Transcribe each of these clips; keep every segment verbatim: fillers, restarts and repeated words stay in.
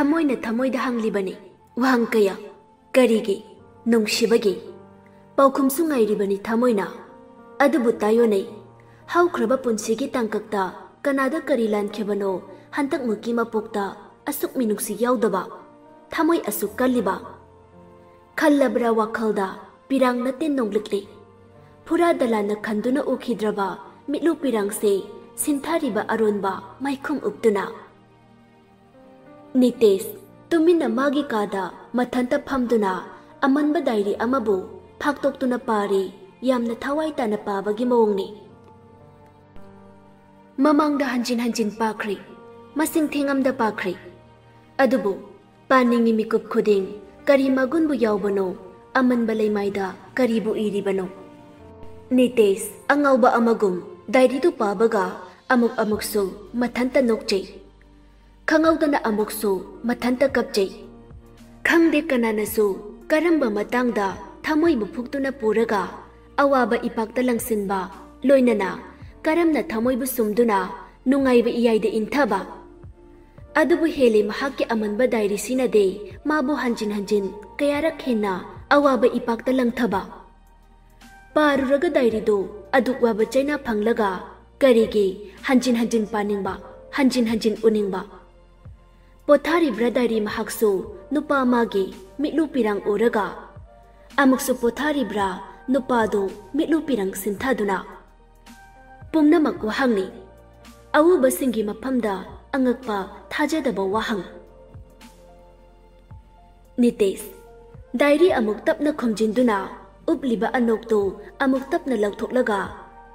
ꯊꯃꯣꯏꯅ ꯊꯃꯣꯏꯗ ꯍꯪꯂꯤꯕꯅꯤ ꯋꯥꯍꯪ ꯀꯌꯥ꯫ ꯀꯔꯤꯒꯤ? ꯅꯨꯡꯁꯤꯕꯒꯤ꯫ ꯄꯥꯎꯈꯨꯝꯁꯨ ꯉꯥꯏꯔꯤꯕꯅꯤ ꯊꯃꯣꯏꯅ꯫ ꯑꯗꯨꯕꯨ ꯇꯥꯏꯌꯣꯟꯅꯩ꯫ ꯍꯧꯈ꯭ꯔꯕ ꯄꯨꯟꯁꯤꯒꯤ ꯇꯥꯡꯀꯛꯇ ꯀꯅꯥꯗ ꯀꯔꯤ ꯂꯥꯟꯈꯤꯕꯅꯣ, ꯍꯟꯗꯛꯃꯨꯛꯀꯤ ꯃꯄꯣꯛꯇ ꯑꯁꯨꯛ ꯃꯤꯅꯨꯡꯁꯤ ꯌꯥꯎꯗꯕ, ꯊꯃꯣꯏ ꯑꯁꯨꯛ ꯀꯜꯂꯤꯕ? ꯈꯜꯂꯕ꯭ꯔꯥ ꯋꯥꯈꯜꯗ ꯄꯤꯔꯥꯡ ꯅꯠꯇꯦ ꯅꯣꯡꯂꯤꯛꯂꯤ? ꯐꯨꯔꯥ ꯗꯂꯥꯟꯅ ꯈꯟꯗꯨꯅ ꯎꯈꯤꯗ꯭ꯔꯕ ꯃꯤꯠꯂꯨ ꯄꯤꯔꯥꯡꯁꯦ ꯁꯤꯟꯊꯥꯔꯤꯕ ꯑꯔꯣꯟꯕ ꯃꯥꯏꯈꯨꯝ ꯎꯞꯇꯨꯅ꯫ ꯅꯤꯇꯦꯁ ꯇꯨꯃꯤꯟꯅ ꯃꯥꯒꯤ ꯀꯥꯗ ꯃꯊꯟꯇ ꯐꯝꯗꯨꯅ ꯑꯃꯟꯕ ꯗꯥꯏꯔꯤ ꯑꯃꯕꯨ ꯐꯥꯛꯇꯣꯛꯇꯨꯅ ꯄꯥꯔꯤ꯫ ꯌꯥꯝꯅ ꯊꯋꯥꯏ ꯇꯥꯅ ꯄꯥꯕꯒꯤ ꯃꯑꯣꯡꯅꯤ꯫ ꯃꯃꯥꯡꯗ ꯍꯟꯖꯤꯟ ꯍꯟꯖꯤꯟ ꯄꯥꯈ꯭ꯔꯦ, ꯃꯁꯤꯡ ꯊꯦꯡꯉꯝꯗ ꯄꯥꯈ꯭ꯔꯦ꯫ ꯑꯗꯨꯕꯨ ꯄꯥꯅꯤꯡꯉꯤ ꯃꯤꯀꯨꯞ ꯈꯨꯗꯤꯡ ꯀꯔꯤ ꯃꯒꯨꯟꯕꯨ ꯌꯥꯎꯕꯅꯣ? ꯑꯃꯟꯕ ꯂꯩꯃꯥꯏꯗ ꯀꯔꯤꯕꯨ ꯏꯔꯤꯕꯅꯣ? ꯅꯤꯇꯦꯁ ꯑꯉꯥꯎꯕ ꯑꯃꯒꯨꯝ ꯗꯥꯏꯔꯤꯗꯨ ꯄꯥꯕꯒ ꯑꯃꯨꯛ ꯑꯃꯨꯛꯁꯨ ꯃꯊꯟꯇ ꯅꯣꯛꯆꯩ꯫ ꯈꯪꯍꯧꯗꯅ ꯑꯃꯨꯛꯁꯨ ꯃꯊꯟꯇ ꯀꯞꯆꯩ꯫ ꯈꯪꯗꯦ ꯀꯅꯥꯅꯁꯨ ꯀꯔꯝꯕ ꯃꯇꯥꯡꯗ ꯊꯃꯣꯏꯕꯨ ꯐꯨꯛꯇꯨꯅ ꯄꯨꯔꯒ ꯑꯋꯥꯕ ꯏꯄꯥꯛꯇ ꯂꯪꯁꯤꯟꯕ, ꯂꯣꯏꯅꯅ ꯀꯔꯝꯅ ꯊꯃꯣꯏꯕꯨ ꯁꯨꯝꯗꯨꯅ ꯅꯨꯡꯉꯥꯏꯕ ꯏꯌꯥꯏꯗ ꯏꯟꯊꯕ꯫ ꯑꯗꯨꯕꯨ ꯍꯦꯜꯂꯤ ꯃꯍꯥꯛꯀꯤ ꯑꯃꯟꯕ ꯗꯥꯏꯔꯤꯁꯤꯅꯗꯤ ꯃꯥꯕꯨ ꯍꯟꯖꯤꯟ ꯍꯟꯖꯤꯟ ꯀꯌꯥꯔꯛ ꯍꯦꯟꯅ ꯑꯋꯥꯕ ꯏꯄꯥꯛꯇ ꯂꯪꯊꯕ꯫ ꯄꯥꯔꯨꯔꯒ ꯗꯥꯏꯔꯤꯗꯨ ꯑꯗꯨꯛ ꯋꯥꯕ ꯆꯩꯅꯥ ꯐꯪꯂꯒ ꯀꯔꯤꯒꯤ ꯍꯟꯖꯤꯟ ꯍꯟꯖꯤꯟ ꯄꯥꯅꯤꯡꯕ, ꯍꯟꯖꯤꯟ ꯍꯟꯖꯤꯟ ꯎꯅꯤꯡꯕ? ꯄꯣꯊꯥꯔꯤꯕ꯭ꯔꯥ ꯗꯥꯏꯔꯤ ꯃꯍꯥꯛꯁꯨ ꯅꯨꯄꯥ ꯑꯃꯒꯤ ꯃꯤꯠꯂꯨ ꯄꯤꯔꯥꯡ ꯎꯔꯒ? ꯑꯃꯨꯛꯁꯨ ꯄꯣꯊꯥꯔꯤꯕ꯭ꯔꯥ ꯅꯨꯄꯥꯗꯨ ꯃꯤꯠꯂꯨ ꯄꯤꯔꯥꯡ ꯁꯤꯟꯊꯗꯨꯅ? ꯄꯨꯝꯅꯃꯛ ꯋꯥꯍꯪꯅꯤ꯫ ꯑꯎꯕꯁꯤꯡꯒꯤ ꯃꯐꯝꯗ ꯑꯉꯛꯄ, ꯊꯥꯖꯗꯕ ꯋꯥꯍꯪ꯫ ꯅꯤꯇꯦꯁ ꯗꯥꯏꯔꯤ ꯑꯃꯨꯛ ꯇꯞꯅ ꯈꯨꯝꯖꯤꯟꯗꯨꯅ ꯎꯞꯂꯤꯕ ꯑꯅꯣꯛꯇꯨ ꯑꯃꯨꯛ ꯇꯞꯅ ꯂꯧꯊꯣꯛꯂꯒ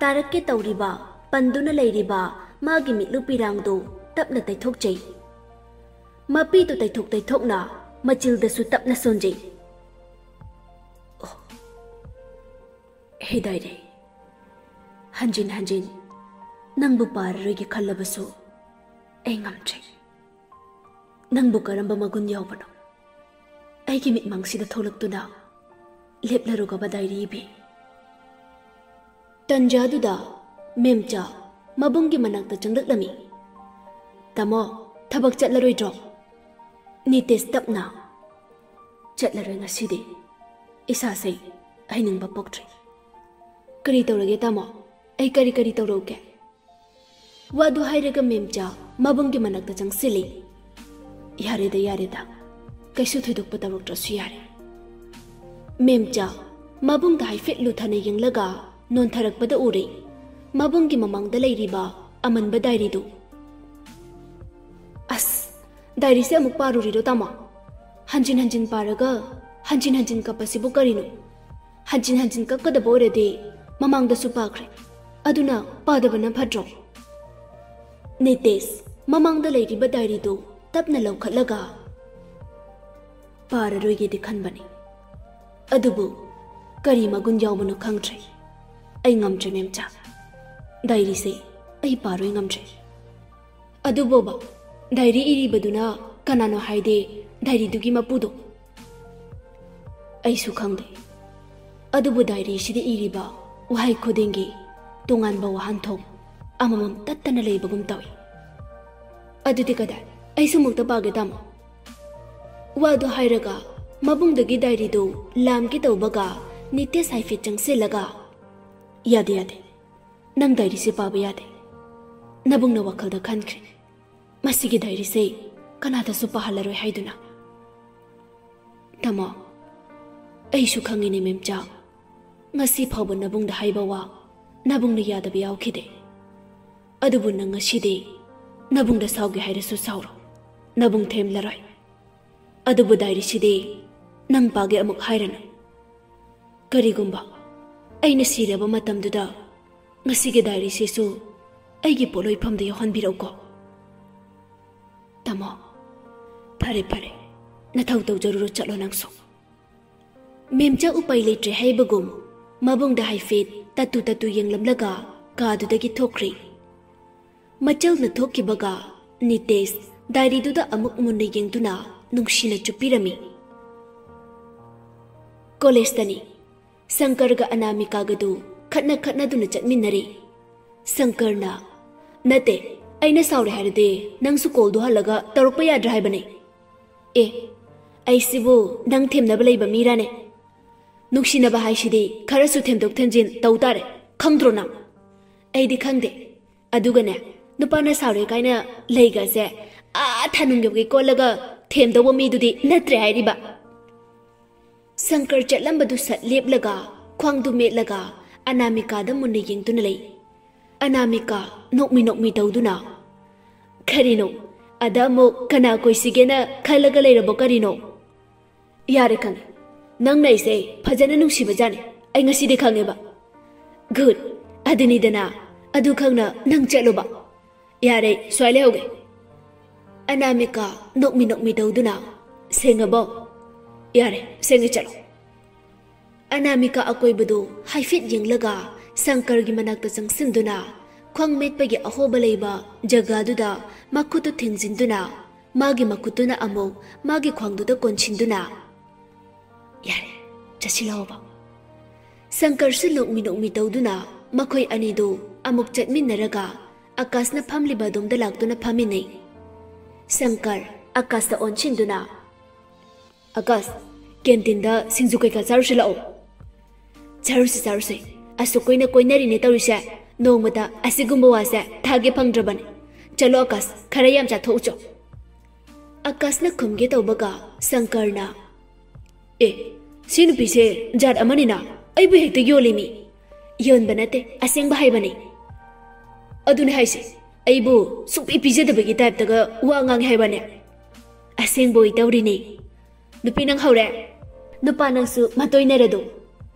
ꯇꯥꯔꯛꯀꯦ ꯇꯧꯔꯤꯕ, ꯄꯟꯗꯨꯅ ꯂꯩꯔꯤꯕ ꯃꯥꯒꯤ ꯃꯤꯠꯂꯨ ꯄꯤꯔꯥꯡꯗꯨ ꯇꯞꯅ ꯇꯩꯊꯣꯛꯆꯩ꯫ ꯃꯄꯤꯗꯨ ꯇꯩꯊꯣꯛ ꯇꯩꯊꯣꯛꯅ ꯃꯆꯤꯜꯗꯁꯨ ꯇꯞꯅ ꯁꯣꯟꯖꯩ꯫ ꯑꯣ, ꯍꯦ ꯗꯥꯏꯔꯤ, ꯍꯟꯖꯤꯟ ꯍꯟꯖꯤꯟ ꯅꯪꯕꯨ ꯄꯥꯔꯔꯣꯏꯒꯦ ꯈꯜꯂꯕꯁꯨ ꯑꯩ ꯉꯝꯗ꯭ꯔꯦ꯫ ꯅꯪꯕꯨ ꯀꯔꯝꯕ ꯃꯒꯨꯟ ꯌꯥꯎꯕꯅꯣ ꯑꯩꯒꯤ ꯃꯤꯠꯃꯥꯡꯁꯤꯗ ꯊꯣꯛꯂꯛꯇꯨꯅ ꯂꯦꯞꯂꯔꯨꯒꯕ ꯗꯥꯏꯔꯤ ꯏꯕꯤ? ꯇꯟꯖꯥꯗꯨꯗ ꯃꯦꯝꯆꯥ ꯃꯕꯨꯡꯒꯤ ꯃꯅꯥꯛꯇ ꯆꯪꯂꯛꯂꯝꯃꯤ꯫ "ꯇꯥꯃꯣ, ꯊꯕꯛ ꯆꯠꯂꯔꯣꯏꯗ꯭ꯔꯣ?" ꯅꯤꯇꯦꯁ ꯇꯞꯅ, "ꯆꯠꯂꯔꯣꯏ ꯉꯁꯤꯗꯤ꯫ ꯏꯁꯥꯁꯦ ꯍꯩꯅꯤꯡꯕ ꯄꯣꯛꯇ꯭ꯔꯦ꯫" "ꯀꯔꯤ ꯇꯧꯔꯒꯦ ꯇꯥꯃꯣ? ꯑꯩ ꯀꯔꯤ ꯀꯔꯤ ꯇꯧꯔꯛꯎꯒꯦ?" ꯋꯥꯗꯨ ꯍꯥꯏꯔꯒ ꯃꯦꯝꯆꯥ ꯃꯕꯨꯡꯒꯤ ꯃꯅꯥꯛꯇ ꯆꯪꯁꯤꯜꯂꯤ꯫ "ꯌꯥꯔꯦꯗ, ꯌꯥꯔꯦꯗ꯫ ꯀꯩꯁꯨ ꯊꯣꯏꯗꯣꯛꯄ ꯇꯧꯔꯛꯇ꯭ꯔꯁꯨ ꯌꯥꯔꯦ꯫" ꯃꯦꯝꯆꯥ ꯃꯕꯨꯡꯗ ꯍꯥꯏꯐꯦꯠ ꯂꯨꯊꯅ ꯌꯦꯡꯂꯒ ꯅꯣꯟꯊꯔꯛꯄꯗ ꯎꯔꯦ ꯃꯕꯨꯡꯒꯤ ꯃꯃꯥꯡꯗ ꯂꯩꯔꯤꯕ ꯑꯃꯟꯕ ꯗꯥꯏꯔꯤꯗꯨ꯫ "ꯑꯁ, ꯗꯥꯏꯔꯤꯁꯦ ꯑꯃꯨꯛ ꯄꯥꯔꯨꯔꯤꯔꯣ ꯇꯥꯃꯣ? ꯍꯟꯖꯤꯟ ꯍꯟꯖꯤꯟ ꯄꯥꯔꯒ ꯍꯟꯖꯤꯟ ꯍꯟꯖꯤꯟ ꯀꯞꯄꯁꯤꯕꯨ ꯀꯔꯤꯅꯣ? ꯍꯟꯖꯤꯟ ꯍꯟꯖꯤꯟ ꯀꯞꯀꯗꯕ ꯑꯣꯏꯔꯗꯤ ꯃꯃꯥꯡꯗꯁꯨ ꯄꯥꯈ꯭ꯔꯦ꯫ ꯑꯗꯨꯅ ꯄꯥꯗꯕꯅ ꯐꯠꯇ꯭ꯔꯣ?" ꯅꯤꯇꯦꯁ ꯃꯃꯥꯡꯗ ꯂꯩꯔꯤꯕ ꯗꯥꯏꯔꯤꯗꯨ ꯇꯞꯅ ꯂꯧꯈꯠꯂꯒ, "ꯄꯥꯔꯔꯣꯏꯒꯦꯗꯤ ꯈꯟꯕꯅꯤ꯫ ꯑꯗꯨꯕꯨ ꯀꯔꯤ ꯃꯒꯨꯟ ꯌꯥꯎꯕꯅꯣ ꯈꯪꯗ꯭ꯔꯦ꯫ ꯑꯩ ꯉꯝꯗ꯭ꯔꯦ, ꯃꯦꯝꯆꯥ꯫ ꯗꯥꯏꯔꯤꯁꯦ ꯑꯩ ꯄꯥꯔꯣꯏ ꯉꯝꯗ꯭ꯔꯦ꯫" "ꯑꯗꯨꯕꯣꯕ, ꯗꯥꯏꯔꯤ ꯏꯔꯤꯕꯗꯨꯅ ꯀꯅꯥꯅꯣ ꯍꯥꯏꯗꯤ ꯗꯥꯏꯔꯤꯗꯨꯒꯤ ꯃꯄꯨꯗꯣ?" "ꯑꯩꯁꯨ ꯈꯪꯗꯦ꯫ ꯑꯗꯨꯕꯨ ꯗꯥꯏꯔꯤꯁꯤꯗ ꯏꯔꯤꯕ ꯋꯥꯍꯩ ꯈꯨꯗꯤꯡꯒꯤ ꯇꯣꯉꯥꯟꯕ ꯋꯥꯍꯟꯊꯣꯛ ꯑꯃꯃꯝ ꯇꯠꯇꯅ ꯂꯩꯕꯒꯨꯝ ꯇꯧꯏ꯫" "ꯑꯗꯨꯗꯤ ꯀꯗꯥꯏ? ꯑꯩꯁꯨ ꯑꯃꯨꯛꯇ ꯄꯥꯒꯦ ꯇꯥꯃꯣ꯫" ꯋꯥꯗꯨ ꯍꯥꯏꯔꯒ ꯃꯕꯨꯡꯗꯒꯤ ꯗꯥꯏꯔꯤꯗꯨ ꯂꯥꯝꯒꯦ ꯇꯧꯕꯒ ꯅꯤꯇꯦꯁ ꯍꯥꯏꯐꯦꯠ ꯆꯪꯁꯤꯜꯂꯒ, "ꯌꯥꯗꯦ, ꯌꯥꯗꯦ꯫ ꯅꯪ ꯗꯥꯏꯔꯤꯁꯦ ꯄꯥꯕ ꯌꯥꯗꯦ꯫ ꯅꯕꯨꯡꯅ ꯋꯥꯈꯜꯗ ꯈꯟꯈ꯭ꯔꯦ, ꯃꯁꯤꯒꯤ ꯗꯥꯏꯔꯤꯁꯦ ꯀꯅꯥꯗꯁꯨ ꯄꯥꯍꯜꯂꯔꯣꯏ ꯍꯥꯏꯗꯨꯅ꯫" "ꯇꯥꯃꯣ, ꯑꯩꯁꯨ ꯈꯪꯉꯤꯅꯦ ꯃꯦꯝꯆꯥ꯫ ꯉꯁꯤ ꯐꯥꯎꯕ ꯅꯕꯨꯡꯗ ꯍꯥꯏꯕ ꯋꯥ ꯅꯕꯨꯡꯅ ꯌꯥꯗꯕ ꯌꯥꯎꯈꯤꯗꯦ꯫ ꯑꯗꯨꯕꯨ ꯅꯪ ꯉꯁꯤꯗꯤ ꯅꯕꯨꯡꯗ ꯁꯥꯎꯒꯦ ꯍꯥꯏꯔꯁꯨ ꯁꯥꯎꯔꯣ, ꯅꯕꯨꯡ ꯊꯦꯝꯂꯔꯣꯏ꯫ ꯑꯗꯨꯕꯨ ꯗꯥꯏꯔꯤꯁꯤꯗꯤ ꯅꯪ ꯄꯥꯒꯦ ꯑꯃꯨꯛ ꯍꯥꯏꯔꯅꯨ꯫ ꯀꯔꯤꯒꯨꯝꯕ ꯑꯩꯅ ꯁꯤꯔꯕ ꯃꯇꯝꯗꯨꯗ ꯉꯁꯤꯒꯤ ꯗꯥꯏꯔꯤꯁꯤꯁꯨ ꯑꯩꯒꯤ ꯄꯣꯠꯂꯣꯏꯐꯝꯗ ꯌꯥꯎꯍꯟꯕꯤꯔꯛꯎꯀꯣ꯫" "ꯇꯥꯃꯣ, ꯐꯔꯦ, ꯐꯔꯦ, ꯅꯊꯧ ꯇꯧꯖꯔꯨꯔꯣ, ꯆꯠꯂꯣ ꯅꯪꯁꯨ꯫" ꯃꯦꯝꯆꯥ ꯎꯄꯥꯏ ꯂꯩꯇ꯭ꯔꯦ ꯍꯥꯏꯕꯒꯨꯝ ꯃꯕꯨꯡꯗ ꯍꯥꯏꯐꯦꯠ ꯇꯠꯇꯨ ꯇꯠꯇꯨ ꯌꯦꯡꯂꯝꯂꯒ ꯀꯥꯗꯨꯗꯒꯤ ꯊꯣꯛꯈ꯭ꯔꯦ꯫ ꯃꯆꯜꯅ ꯊꯣꯛꯈꯤꯕꯒ ꯅꯤꯇꯦꯁ ꯗꯥꯏꯔꯤꯗꯨꯗ ꯑꯃꯨꯛ ꯃꯨꯟꯅ ꯌꯦꯡꯗꯨꯅ ꯅꯨꯡꯁꯤꯅ ꯆꯨꯞꯄꯤꯔꯝꯃꯤ꯫ ꯀꯣꯂꯦꯖꯇꯅꯤ꯫ ꯁꯪꯀꯔꯒ ꯑꯅꯥꯃꯤꯀꯥꯒꯗꯨ ꯈꯠꯅ ꯈꯠꯅꯗꯨꯅ ꯆꯠꯃꯤꯟꯅꯔꯤ꯫ ꯁꯪꯀꯔꯅ, "ꯅꯠꯇꯦ, ꯑꯩꯅ ꯁꯥꯎꯔꯦ ꯍꯥꯏꯔꯗꯤ ꯅꯪꯁꯨ ꯀꯣꯜꯗꯨ ꯍꯜꯂꯒ ꯇꯧꯔꯛꯄ ꯌꯥꯗ꯭ꯔꯥ ꯍꯥꯏꯕꯅꯦ?" ꯑꯦ, ꯑꯩꯁꯤꯕꯨ ꯅꯪ ꯊꯦꯝꯅꯕ ꯂꯩꯕ ꯃꯤꯔꯥꯅꯦ? ꯅꯨꯡꯁꯤꯅꯕ ꯍꯥꯏꯁꯤꯗꯤ ꯈꯔꯁꯨ ꯊꯦꯝꯗꯣꯛ ꯊꯦꯝꯖꯤꯟ ꯇꯧ ꯇꯥꯔꯦ, ꯈꯪꯗ꯭ꯔꯣ ꯅꯪ? ꯑꯩꯗꯤ ꯈꯪꯗꯦ꯫ ꯑꯗꯨꯒꯅꯦ, ꯅꯨꯄꯥꯅ ꯁꯥꯎꯔꯦ ꯀꯥꯏꯅ ꯂꯩꯒꯁꯦ ꯑꯥ ꯊꯥꯅꯨꯡ ꯌꯧꯒꯩ ꯀꯣꯜꯂꯒ ꯊꯦꯝꯗꯧꯕ ꯃꯤꯗꯨꯗꯤ ꯅꯠꯇ꯭ꯔꯦ ꯍꯥꯏꯔꯤꯕ꯫ ꯁꯪꯀꯔ ꯆꯠꯂꯝꯕꯗꯨ ꯁꯠ ꯂꯦꯞꯂꯒ, ꯈ꯭ꯋꯥꯡꯗꯨ ꯃꯦꯠꯂꯒ ꯑꯅꯥꯃꯤꯀꯥꯗ ꯃꯨꯟꯅ ꯌꯦꯡꯗꯨꯅ ꯂꯩ꯫ ꯑꯅꯥꯃꯤꯀꯥ ꯅꯣꯛꯃꯤ ꯅꯣꯛꯃꯤ ꯇꯧꯗꯨꯅ, "ꯀꯔꯤꯅꯣ? ꯑꯗ ꯑꯃꯨꯛ ꯀꯅꯥ ꯀꯣꯏꯁꯤꯒꯦꯅ ꯈꯜꯂꯒ ꯂꯩꯔꯕꯣ ꯀꯔꯤꯅꯣ?" "ꯌꯥꯔꯦ, ꯈꯪꯉꯦ꯫ ꯅꯪꯅ ꯑꯩꯁꯦ ꯐꯖꯅ ꯅꯨꯡꯁꯤꯕꯖꯥꯠꯅꯤ꯫ ꯑꯩ ꯉꯁꯤꯗꯤ ꯈꯪꯉꯦꯕ꯫" "ꯒꯨꯗ꯫ ꯑꯗꯨꯅꯤꯗꯅ꯫ ꯑꯗꯨ ꯈꯪꯅ ꯅꯪ ꯆꯠꯂꯨꯕ꯫" "ꯌꯥꯔꯦ, ꯁ꯭ꯋꯥꯏ ꯂꯩꯍꯧꯒꯦ꯫" ꯑꯅꯥꯃꯤꯀꯥ ꯅꯣꯛꯃꯤ ꯅꯣꯛꯃꯤ ꯇꯧꯗꯨꯅ, "ꯁꯦꯡꯉꯕꯣ?" "ꯌꯥꯔꯦ, ꯁꯦꯡꯉꯦ, ꯆꯠꯂꯣ꯫" ꯑꯅꯥꯃꯤꯀꯥ ꯑꯀꯣꯏꯕꯗꯨ ꯍꯥꯏꯐꯦꯠ ꯌꯦꯡꯂꯒ ꯁꯪꯀꯔꯒꯤ ꯃꯅꯥꯛꯇ ꯆꯪꯁꯤꯟꯗꯨꯅ, ꯈ꯭ꯋꯥꯡ ꯃꯦꯠꯄꯒꯤ ꯑꯍꯣꯕ ꯂꯩꯕ ꯖꯒꯥꯗꯨꯗ ꯃꯈꯨꯠꯇꯨ ꯊꯤꯡꯖꯤꯟꯗꯨꯅ, ꯃꯥꯒꯤ ꯃꯈꯨꯠꯇꯨꯅ ꯑꯃꯨꯛ ꯃꯥꯒꯤ ꯈ꯭ꯋꯥꯡꯗꯨꯗ ꯀꯣꯟꯁꯤꯟꯗꯨꯅ, "ꯌꯥꯔꯦ, ꯆꯠꯁꯤꯜꯂꯛꯑꯣꯕ꯫" ꯁꯪꯀꯔꯁꯨ ꯅꯣꯛꯃꯤ ꯅꯣꯛꯃꯤ ꯇꯧꯗꯨꯅ ꯃꯈꯣꯏ ꯑꯅꯤꯗꯨ ꯑꯃꯨꯛ ꯆꯠꯃꯤꯟꯅꯔꯒ ꯑꯀꯥꯁꯅ ꯐꯝꯂꯤꯕ ꯑꯗꯣꯝꯗ ꯂꯥꯛꯇꯨꯅ ꯐꯝꯃꯤꯟꯅꯩ꯫ ꯁꯪꯀꯔ ꯑꯀꯥꯁꯇ ꯑꯣꯟꯁꯤꯟꯗꯨꯅ, "ꯑꯀꯥꯁ, ꯀꯦꯟꯇꯤꯟꯗ ꯁꯤꯡꯖꯨ ꯀꯩꯀꯥ ꯆꯥꯔꯨꯁꯤ ꯂꯥꯛꯑꯣ꯫" "ꯆꯥꯔꯨꯁꯤ, ꯆꯥꯔꯨꯁꯤ꯫ ꯑꯁꯨꯛ ꯀꯨꯏꯅ ꯀꯣꯏꯅꯔꯤꯅꯦ ꯇꯧꯔꯤꯁꯦ, ꯅꯣꯡꯃꯇ ꯑꯁꯤꯒꯨꯝꯕ ꯋꯥꯁꯦ ꯊꯥꯒꯦ ꯐꯪꯗ꯭ꯔꯕꯅꯤ꯫ ꯆꯠꯂꯣ ꯑꯀꯥꯁ, ꯈꯔ ꯌꯥꯝ ꯆꯥꯊꯣꯛꯎꯆꯣ꯫" ꯑꯀꯥꯁꯅ ꯈꯨꯝꯒꯦ ꯇꯧꯕꯒ ꯁꯪꯀꯔꯅ, "ꯑꯦ, ꯁꯤ ꯅꯨꯄꯤꯁꯦ ꯖꯥꯠ ꯑꯃꯅꯤꯅ, ꯑꯩꯕꯨ ꯍꯦꯛꯇ ꯌꯣꯜꯂꯤꯃꯤ꯫" "ꯌꯣꯟꯕ ꯅꯠꯇꯦ, ꯑꯁꯦꯡꯕ ꯍꯥꯏꯕꯅꯤ꯫" "ꯑꯗꯨꯅꯦ ꯍꯥꯏꯁꯦ, ꯑꯩꯕꯨ ꯁꯨꯡꯄꯤ ꯄꯤꯖꯗꯕꯒꯤ ꯇꯥꯏꯞꯇꯒ ꯋꯥ ꯉꯥꯡꯉꯦ ꯍꯥꯏꯕꯅꯦ꯫" "ꯑꯁꯦꯡꯕ ꯑꯣꯏ ꯇꯧꯔꯤꯅꯦ꯫" "ꯅꯨꯄꯤ ꯅꯪ ꯍꯧꯔꯦ꯫ ꯅꯨꯄꯥ ꯅꯪꯁꯨ ꯃꯇꯣꯏꯅꯔꯗꯨ꯫"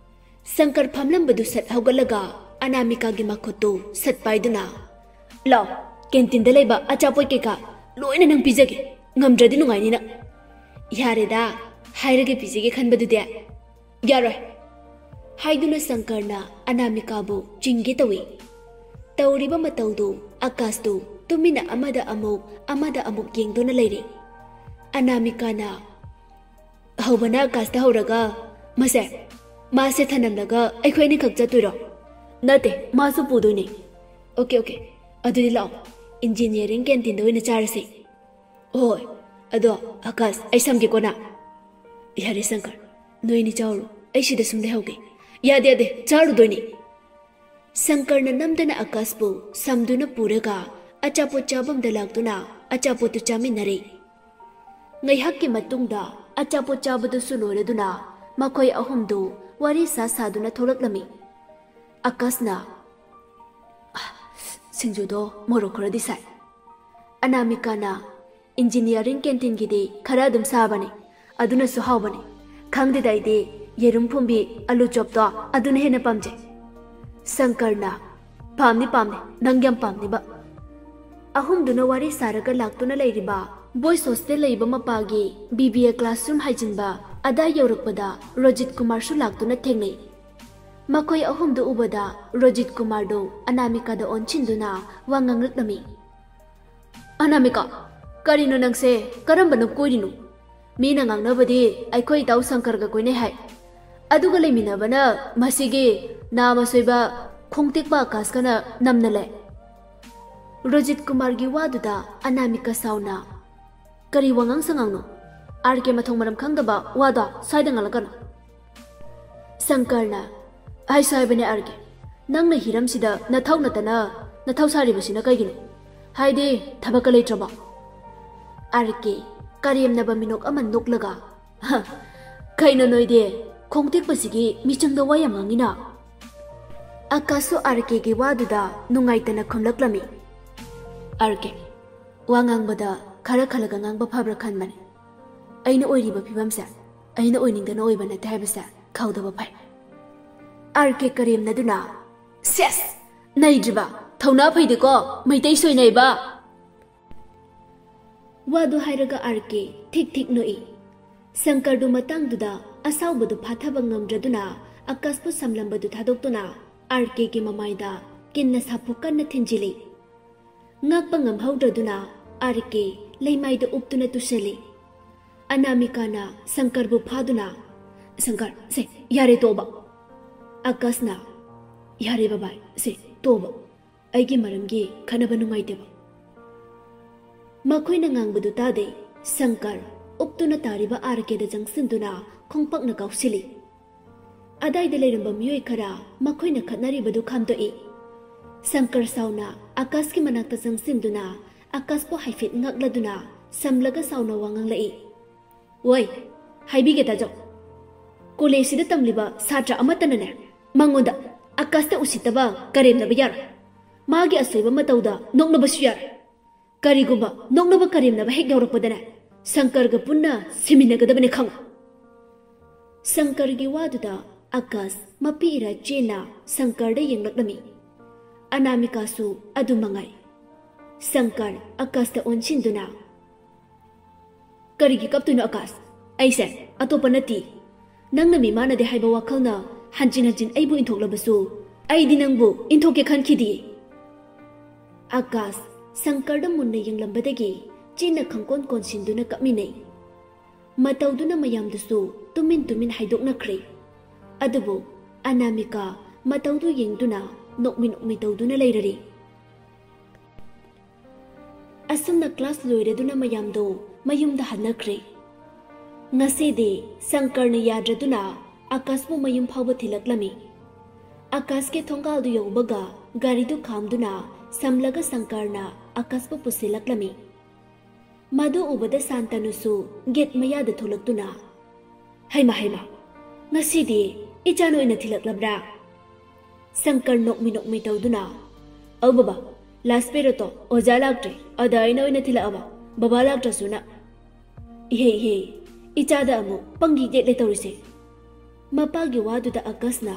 ꯁꯪꯀꯔ ꯐꯝꯂꯝꯕꯗꯨ ꯁꯠ ꯍꯧꯒꯠꯂꯒ ꯑꯅꯥꯃꯤꯀꯥꯒꯤ ꯃꯈꯨꯠꯇꯨ ꯁꯠ ꯄꯥꯏꯗꯨꯅ, "ꯂꯥꯎ, ꯀꯦꯟꯇꯤꯟꯗ ꯂꯩꯕ ꯑꯆꯥꯄꯣꯠ ꯀꯩꯀꯥ ꯂꯣꯏꯅ ꯅꯪ ꯄꯤꯖꯒꯦ꯫ ꯉꯝꯗ꯭ꯔꯗꯤ ꯅꯨꯡꯉꯥꯏꯅꯤꯅ꯫" "ꯌꯥꯔꯦꯗ, ꯍꯥꯏꯔꯒ ꯄꯤꯖꯒꯦ ꯈꯟꯕꯗꯨꯗꯤ꯫" "ꯌꯥꯔꯣꯏ!" ꯍꯥꯏꯗꯨꯅ ꯁꯪꯀꯔꯅ ꯑꯅꯥꯃꯤꯀꯥꯕꯨ ꯆꯤꯡꯒꯦ ꯇꯧꯏ꯫ ꯇꯧꯔꯤꯕ ꯃꯇꯧꯗꯨ ꯑꯀꯥꯁꯇꯨ ꯇꯨꯃꯤꯟꯅ ꯑꯃꯗ ꯑꯃꯨꯛ, ꯑꯃꯗ ꯑꯃꯨꯛ ꯌꯦꯡꯗꯨꯅ ꯂꯩꯔꯤ꯫ ꯑꯅꯥꯃꯤꯀꯥꯅ, "ꯍꯧꯕꯅ ꯑꯀꯥꯁꯇ ꯍꯧꯔꯒ, ꯃꯁꯦ, ꯃꯥꯁꯦ ꯊꯅꯝꯂꯒ ꯑꯩꯈꯣꯏ ꯑꯅꯤꯈꯛ ꯆꯠꯇꯣꯏꯔꯣ?" "ꯅꯠꯇꯦ, ꯃꯥꯁꯨ ꯄꯨꯗꯣꯏꯅꯦ꯫" "Okay, okay. ꯑꯗꯨꯗꯤ ꯂꯥꯛꯑꯣ, ꯏꯟꯖꯤꯅꯤꯌꯥꯔꯤꯡ ꯀꯦꯟꯇꯤꯟꯗ ꯑꯣꯏꯅ ꯆꯥꯔꯁꯦ꯫" "ꯍꯣꯏ, ꯑꯗꯣ ꯑꯀꯥꯁ, ꯑꯩ ꯁꯝꯒꯦꯀꯣ ꯅꯪ꯫ ꯌꯥꯔꯦ ꯁꯪꯀꯔ, ꯅꯣꯏꯅꯤ ꯆꯥꯎꯔꯣ, ꯑꯩ ꯁꯤꯗ ꯁꯨꯝ ꯂꯩꯍꯧꯒꯦ꯫ ꯌꯥꯗꯦ, ꯌꯥꯗꯦ, ꯆꯥꯔꯨꯗꯣꯏꯅꯤ꯫ ꯁꯪꯀꯔꯅ ꯅꯝꯗꯅ ꯑꯀꯥꯁꯄꯨ ꯁꯝꯗꯨꯅ ꯄꯨꯔꯒ ꯑꯆꯥꯄꯣꯠ ꯆꯥꯐꯝꯗ ꯂꯥꯛꯇꯨꯅ ꯑꯆꯥꯄꯣꯠꯇꯨ ꯆꯥꯃꯤꯟꯅꯔꯦ꯫ ꯉꯥꯏꯍꯥꯛꯀꯤ ꯃꯇꯨꯡꯗ ꯑꯆꯥꯄꯣꯠ ꯆꯥꯕꯗꯨꯁꯨ ꯂꯣꯏꯔꯗꯨꯅ ꯃꯈꯣꯏ ꯑꯍꯨꯝꯗꯨ ꯋꯥꯔꯤ ꯁꯥ ꯁꯥꯗꯨꯅ ꯊꯣꯛꯂꯛꯂꯝꯃꯤ꯫ ꯑꯀꯥꯁꯅ, "ꯁꯤꯡꯖꯨꯗꯣ ꯃꯣꯔꯣꯛ ꯈꯔꯗꯤ ꯁꯥꯏ꯫" ꯑꯅꯥꯃꯤꯀꯥꯅ, "ꯏꯟꯖꯤꯅꯤꯌꯥꯔꯤꯡ ꯀꯦꯟꯇꯤꯟꯒꯤꯗꯤ ꯈꯔ ꯑꯗꯨꯝ ꯁꯥꯕꯅꯤ, ꯑꯗꯨꯅꯁꯨ ꯍꯥꯎꯕꯅꯤ꯫ ꯈꯪꯗꯦꯗ, ꯑꯩꯗꯤ ꯌꯦꯔꯨꯝ ꯐꯨꯝꯕꯤ ꯑꯂꯨ ꯆꯣꯞꯇꯣ ꯑꯗꯨꯅ ꯍꯦꯟꯅ ꯄꯥꯝꯖꯩ꯫" ꯁꯪꯀꯔꯅ, "ꯄꯥꯝꯅꯤ ꯄꯥꯝꯅꯤ, ꯅꯪ ꯌꯥꯝ ꯄꯥꯝꯅꯤꯕ꯫" ꯑꯍꯨꯝꯗꯨꯅ ꯋꯥꯔꯤ ꯁꯥꯔꯒ ꯂꯥꯛꯇꯨꯅ ꯂꯩꯔꯤꯕ ꯕꯣꯏꯁ ꯍꯣꯁꯇꯦꯜ ꯂꯩꯕ ꯃꯄꯥꯒꯤ ꯕꯤ ꯕꯤ ꯑꯦ ꯀ꯭ꯂꯥꯁꯔꯨꯝ ꯍꯥꯏꯖꯤꯟꯕ ꯑꯗꯥ ꯌꯧꯔꯛꯄꯗ ꯔꯣꯖꯤꯠ ꯀꯨꯃꯥꯔꯁꯨ ꯂꯥꯛꯇꯨꯅ ꯊꯦꯡꯅꯩ꯫ ꯃꯈꯣꯏ ꯑꯍꯨꯝꯗꯨ ꯎꯕꯗ ꯔꯣꯖꯤꯠ ꯀꯨꯃꯥꯔꯗꯨ ꯑꯅꯥꯃꯤꯀꯥꯗ ꯑꯣꯟꯁꯤꯟꯗꯨꯅ ꯋꯥ ꯉꯥꯡꯂꯛꯂꯝꯃꯤ꯫ "ꯑꯅꯥꯃꯤꯀꯥ, ꯀꯔꯤꯅꯣ ꯅꯪꯁꯦ? ꯀꯔꯝꯕꯅ ꯀꯣꯏꯔꯤꯅꯣ? ꯃꯤꯅ ꯉꯥꯡꯅꯕꯗꯤ ꯑꯩꯈꯣꯏ ꯏꯇꯥꯎ ꯁꯪꯀꯔꯒ ꯀꯣꯏꯅꯩ ꯍꯥꯏ꯫ ꯑꯗꯨꯒ ꯂꯩꯃꯤꯟꯅꯕꯅ ꯃꯁꯤꯒꯤ ꯅꯥꯃ ꯁꯣꯏꯕ ꯈꯣꯡꯇꯦꯛꯄ ꯑꯀꯥꯁꯀꯅ ꯅꯝꯅ ꯂꯩ꯫" ꯔꯣꯖꯤꯠ ꯀꯨꯃꯥꯔꯒꯤ ꯋꯥꯗꯨꯗ ꯑꯅꯥꯃꯤꯀꯥ ꯁꯥꯎꯅ, "ꯀꯔꯤ ꯋꯥꯉꯥꯡ ꯁꯉꯥꯡꯅꯣ? ꯑꯥꯔ ꯀꯦ, ꯃꯊꯣꯡ ꯃꯔꯝ ꯈꯪꯗꯕ ꯋꯥꯗꯣ ꯁ꯭ꯋꯥꯏꯗ ꯉꯥꯡꯂꯛꯀꯅꯨ꯫" ꯁꯪꯀꯔꯅ, "ꯍꯥꯏꯁꯨ ꯍꯥꯏꯕꯅꯦ ꯑꯥꯔ ꯀꯦ, ꯅꯪꯅ ꯍꯤꯔꯝꯁꯤꯗ ꯅꯊꯧ ꯅꯠꯇꯅ ꯅꯊꯧ ꯁꯥꯔꯤꯕꯁꯤꯅ ꯀꯩꯒꯤꯅꯣ? ꯍꯥꯏꯗꯤ ꯊꯕꯛꯀ ꯂꯩꯇ꯭ꯔꯕꯣ?" ꯑꯥꯔ ꯀꯦ ꯀꯔꯦꯝꯅꯕ ꯃꯤꯅꯣꯛ ꯑꯃ ꯅꯣꯛꯂꯒ, "ꯍ, ꯀꯩꯅꯣ ꯅꯣꯏꯗꯤ ꯈꯣꯡꯇꯦꯛꯄꯁꯤꯒꯤ ꯃꯤꯆꯪꯗ ꯋꯥ ꯌꯥꯝ ꯉꯥꯡꯉꯤꯅ?" ꯑꯀꯥꯁꯁꯨ ꯑꯥꯔ ꯀꯦꯒꯤ ꯋꯥꯗꯨꯗ ꯅꯨꯡꯉꯥꯏꯇꯅ ꯈꯨꯝꯂꯛꯂꯝꯃꯤ꯫ "ꯑꯥꯔ ꯀꯦ, ꯋꯥ ꯉꯥꯡꯕꯗ ꯈꯔ ꯈꯜꯂꯒ ꯉꯥꯡꯕ ꯐꯕ꯭ꯔꯥ ꯈꯟꯕꯅꯦ꯫ ꯑꯩꯅ ꯑꯣꯏꯔꯤꯕ ꯐꯤꯕꯝꯁꯦ ꯑꯩꯅ ꯑꯣꯏꯅꯤꯡꯗꯅ ꯑꯣꯏꯕ ꯅꯠꯇꯦ ꯍꯥꯏꯕꯁꯦ ꯈꯪꯗꯕ ꯐꯩ꯫" ꯑꯥꯔ ꯀꯦ ꯀꯔꯦꯝꯅꯗꯨꯅ, "ꯁꯦꯁ! ꯅꯩꯗ꯭ꯔꯤꯕ? ꯊꯧꯅꯥ ꯐꯩꯗꯦꯀꯣ, ꯃꯩꯇꯩ ꯁꯣꯏꯅꯩꯕ!" ꯋꯥꯗꯨ ꯍꯥꯏꯔꯒ ꯑꯥꯔ ꯀꯦ ꯊꯤꯛ ꯊꯤꯛ ꯅꯣꯛꯏ꯫ ꯁꯪꯀꯔꯗꯨ ꯃꯇꯥꯡꯗꯨꯗ ꯑꯁꯥꯎꯕꯗꯨ ꯐꯥꯊꯕ ꯉꯝꯗ꯭ꯔꯗꯨꯅ ꯑꯀꯥꯁꯄꯨ ꯁꯝꯂꯝꯕꯗꯨ ꯊꯥꯗꯣꯛꯇꯨꯅ ꯑꯥꯔ ꯀꯦꯒꯤ ꯃꯃꯥꯏꯗ ꯀꯤꯟꯅ ꯁꯥꯐꯨ ꯀꯟꯅ ꯊꯤꯟꯖꯤꯜꯂꯤ꯫ ꯉꯥꯛꯄ ꯉꯝꯍꯧꯗ꯭ꯔꯗꯨꯅ ꯑꯥꯔ ꯀꯦ ꯂꯩꯃꯥꯏꯗ ꯎꯞꯇꯨꯅ ꯇꯨꯁꯜꯂꯤ꯫ ꯑꯅꯥꯃꯤꯀꯥꯅ ꯁꯪꯀꯔꯕꯨ ꯐꯥꯗꯨꯅ, "ꯁꯪꯀꯔ, ꯁꯦ, ꯌꯥꯔꯦ, ꯇꯣꯛꯑꯣꯕ꯫" ꯑꯀꯥꯁꯅ, "ꯌꯥꯔꯦ ꯕꯕꯥꯏ, ꯁꯦ, ꯇꯣꯛꯑꯣꯕ꯫ ꯑꯩꯒꯤ ꯃꯔꯝꯒꯤ ꯈꯟꯅꯕ ꯅꯨꯡꯉꯥꯏꯇꯦꯕ꯫" ꯃꯈꯣꯏꯅ ꯉꯥꯡꯕꯗꯨ ꯇꯥꯗꯦ꯫ ꯁꯪꯀꯔ ꯎꯞꯇꯨꯅ ꯇꯥꯔꯤꯕ ꯑꯥꯔ ꯀꯦꯗ ꯆꯪꯁꯤꯟꯗꯨꯅ ꯈꯣꯡꯄꯥꯛꯅ ꯀꯥꯎꯁꯤꯜꯂꯤ꯫ ꯑꯗꯥꯏꯗ ꯂꯩꯔꯝꯕ ꯃꯤꯑꯣꯏ ꯈꯔ ꯃꯈꯣꯏꯅ ꯈꯠꯅꯔꯤꯕꯗꯨ ꯈꯥꯝꯗꯣꯛꯏ꯫ ꯁꯪꯀꯔ ꯁꯥꯎꯅ ꯑꯀꯥꯁꯀꯤ ꯃꯅꯥꯛꯇ ꯆꯪꯁꯤꯟꯗꯨꯅ ꯑꯀꯥꯁꯄꯨ ꯍꯥꯏꯐꯦꯠ ꯉꯛꯂꯗꯨꯅ ꯁꯝꯂꯒ ꯁꯥꯎꯅ ꯋꯥ ꯉꯥꯡꯂꯛꯏ꯫ "ꯑꯣꯏ, ꯍꯥꯏꯕꯤꯒꯦ ꯇꯥꯖꯧ꯫ ꯀꯣꯂꯦꯖꯁꯤꯗ ꯇꯝꯂꯤꯕ ꯁꯥꯇ꯭ꯔ ꯑꯃꯠꯇꯅꯅꯦ, ꯃꯉꯣꯟꯗ ꯑꯀꯥꯁꯇ ꯎꯁꯤꯠꯇꯕ ꯀꯔꯦꯝꯅꯕ ꯌꯥꯔꯣꯏ꯫ ꯃꯥꯒꯤ ꯑꯁꯣꯏꯕ ꯃꯇꯧꯗ ꯅꯣꯛꯅꯕꯁꯨ ꯌꯥꯔꯣꯏ꯫ ꯀꯔꯤꯒꯨꯝꯕ ꯅꯣꯛꯅꯕ ꯀꯔꯦꯝꯅꯕ ꯍꯦꯛ ꯌꯥꯎꯔꯛꯄꯗꯅꯦ, ꯁꯪꯀꯔꯒ ꯄꯨꯟꯅ ꯁꯤꯃꯤꯟꯅꯒꯗꯕꯅꯦ, ꯈꯪꯉꯨ꯫" ꯁꯪꯀꯔꯒꯤ ꯋꯥꯗꯨꯗ ꯑꯀꯥꯁ ꯃꯄꯤ ꯏꯔꯥ ꯆꯦꯟꯅ ꯁꯪꯀꯔꯗ ꯌꯦꯡꯂꯛꯂꯝꯃꯤ꯫ ꯑꯅꯥꯃꯤꯀꯥꯁꯨ ꯑꯗꯨ ꯃꯉꯥꯏ꯫ ꯁꯪꯀꯔ ꯑꯀꯥꯁꯇ ꯑꯣꯟꯁꯤꯟꯗꯨꯅ, "ꯀꯔꯤꯒꯤ ꯀꯞꯇꯣꯏꯅꯣ ꯑꯀꯥꯁ? ꯑꯩꯁꯦ ꯑꯇꯣꯞꯄ ꯅꯠꯇꯦ꯫ ꯅꯪꯅ ꯃꯤꯃꯥꯟꯅꯗꯦ ꯍꯥꯏꯕ ꯋꯥꯈꯜꯅ ꯍꯟꯖꯤꯟ ꯍꯟꯖꯤꯟ ꯑꯩꯕꯨ ꯏꯟꯊꯣꯛꯂꯕꯁꯨ, ꯑꯩꯗꯤ ꯅꯪꯕꯨ ꯏꯟꯊꯣꯛꯀꯦ ꯈꯟꯈꯤꯗꯤꯌꯦ꯫" ꯑꯀꯥꯁ ꯁꯪꯀꯔꯗ ꯃꯨꯟꯅ ꯌꯦꯡꯂꯝꯕꯗꯒꯤ ꯆꯤꯟꯅ ꯈꯪꯀꯣꯟ ꯀꯣꯟꯁꯤꯟꯗꯨꯅ ꯀꯞꯃꯤꯟꯅꯩ꯫ ꯃꯇꯧꯗꯨꯅ ꯃꯌꯥꯝꯗꯨꯁꯨ ꯇꯨꯃꯤꯟ ꯇꯨꯃꯤꯟ ꯍꯥꯏꯗꯣꯛꯅꯈ꯭ꯔꯦ꯫ ꯑꯗꯨꯕꯨ ꯑꯅꯥꯃꯤꯀꯥ ꯃꯇꯧꯗꯨ ꯌꯦꯡꯗꯨꯅ ꯅꯣꯛꯃꯤ ꯅꯣꯛꯃꯤ ꯇꯧꯗꯨꯅ ꯂꯩꯔꯔꯤ꯫ ꯑꯁꯨꯝꯅ ꯀ꯭ꯂꯥꯁ ꯂꯣꯏꯔꯗꯨꯅ ꯃꯌꯥꯝꯗꯣ ꯃꯌꯨꯝꯗ ꯍꯟꯅꯈ꯭ꯔꯦ꯫ ꯉꯁꯤꯗꯤ ꯁꯪꯀꯔꯅ ꯌꯥꯗ꯭ꯔꯗꯨꯅ ꯑꯀꯥꯁꯄꯨ ꯃꯌꯨꯝ ꯐꯥꯎꯕ ꯊꯤꯜꯂꯛꯂꯝꯃꯤ꯫ ꯑꯀꯥꯁꯀꯤ ꯊꯣꯡꯒꯥꯜꯗꯨ ꯌꯧꯕꯒ ꯒꯥꯔꯤꯗꯨ ꯈꯥꯝꯗꯨꯅ ꯁꯝꯂꯒ ꯁꯪꯀꯔꯅ ꯑꯀꯥꯁꯄꯨ ꯄꯨꯁꯤꯜꯂꯛꯂꯝꯃꯤ꯫ ꯃꯗꯨ ꯎꯕꯗ ꯁꯥꯟꯇꯅꯨꯁꯨ ꯒꯦꯠ ꯃꯌꯥꯗ ꯊꯣꯛꯂꯛꯇꯨꯅ, "ꯍꯩꯃ, ꯍꯩꯃ, ꯉꯁꯤꯗꯤ ꯏꯆꯥꯅ ꯑꯣꯏꯅ ꯊꯤꯜꯂꯛꯂꯕ꯭ꯔꯥ?" ꯁꯪꯀꯔ ꯅꯣꯛꯃꯤ ꯅꯣꯛꯃꯤ ꯇꯧꯗꯨꯅ, "ꯑꯧ ꯕꯕꯥ, ꯂꯥꯁ ꯄꯦꯔꯣꯠꯇꯣ ꯑꯣꯖꯥ ꯂꯥꯛꯇ꯭ꯔꯦ, ꯑꯗ ꯑꯩꯅ ꯑꯣꯏꯅ ꯊꯤꯜꯂꯛꯑꯕ, ꯕꯕꯥ ꯂꯥꯛꯇ꯭ꯔꯁꯨꯅ꯫ ꯏꯍꯦ, ꯏꯍꯦ, ꯏꯆꯥꯗ ꯑꯃꯨꯛ ꯄꯪꯒꯤ ꯌꯦꯠꯂꯦ ꯇꯧꯔꯤꯁꯦ꯫" ꯃꯄꯥꯒꯤ ꯋꯥꯗꯨꯗ ꯑꯀꯁꯅ,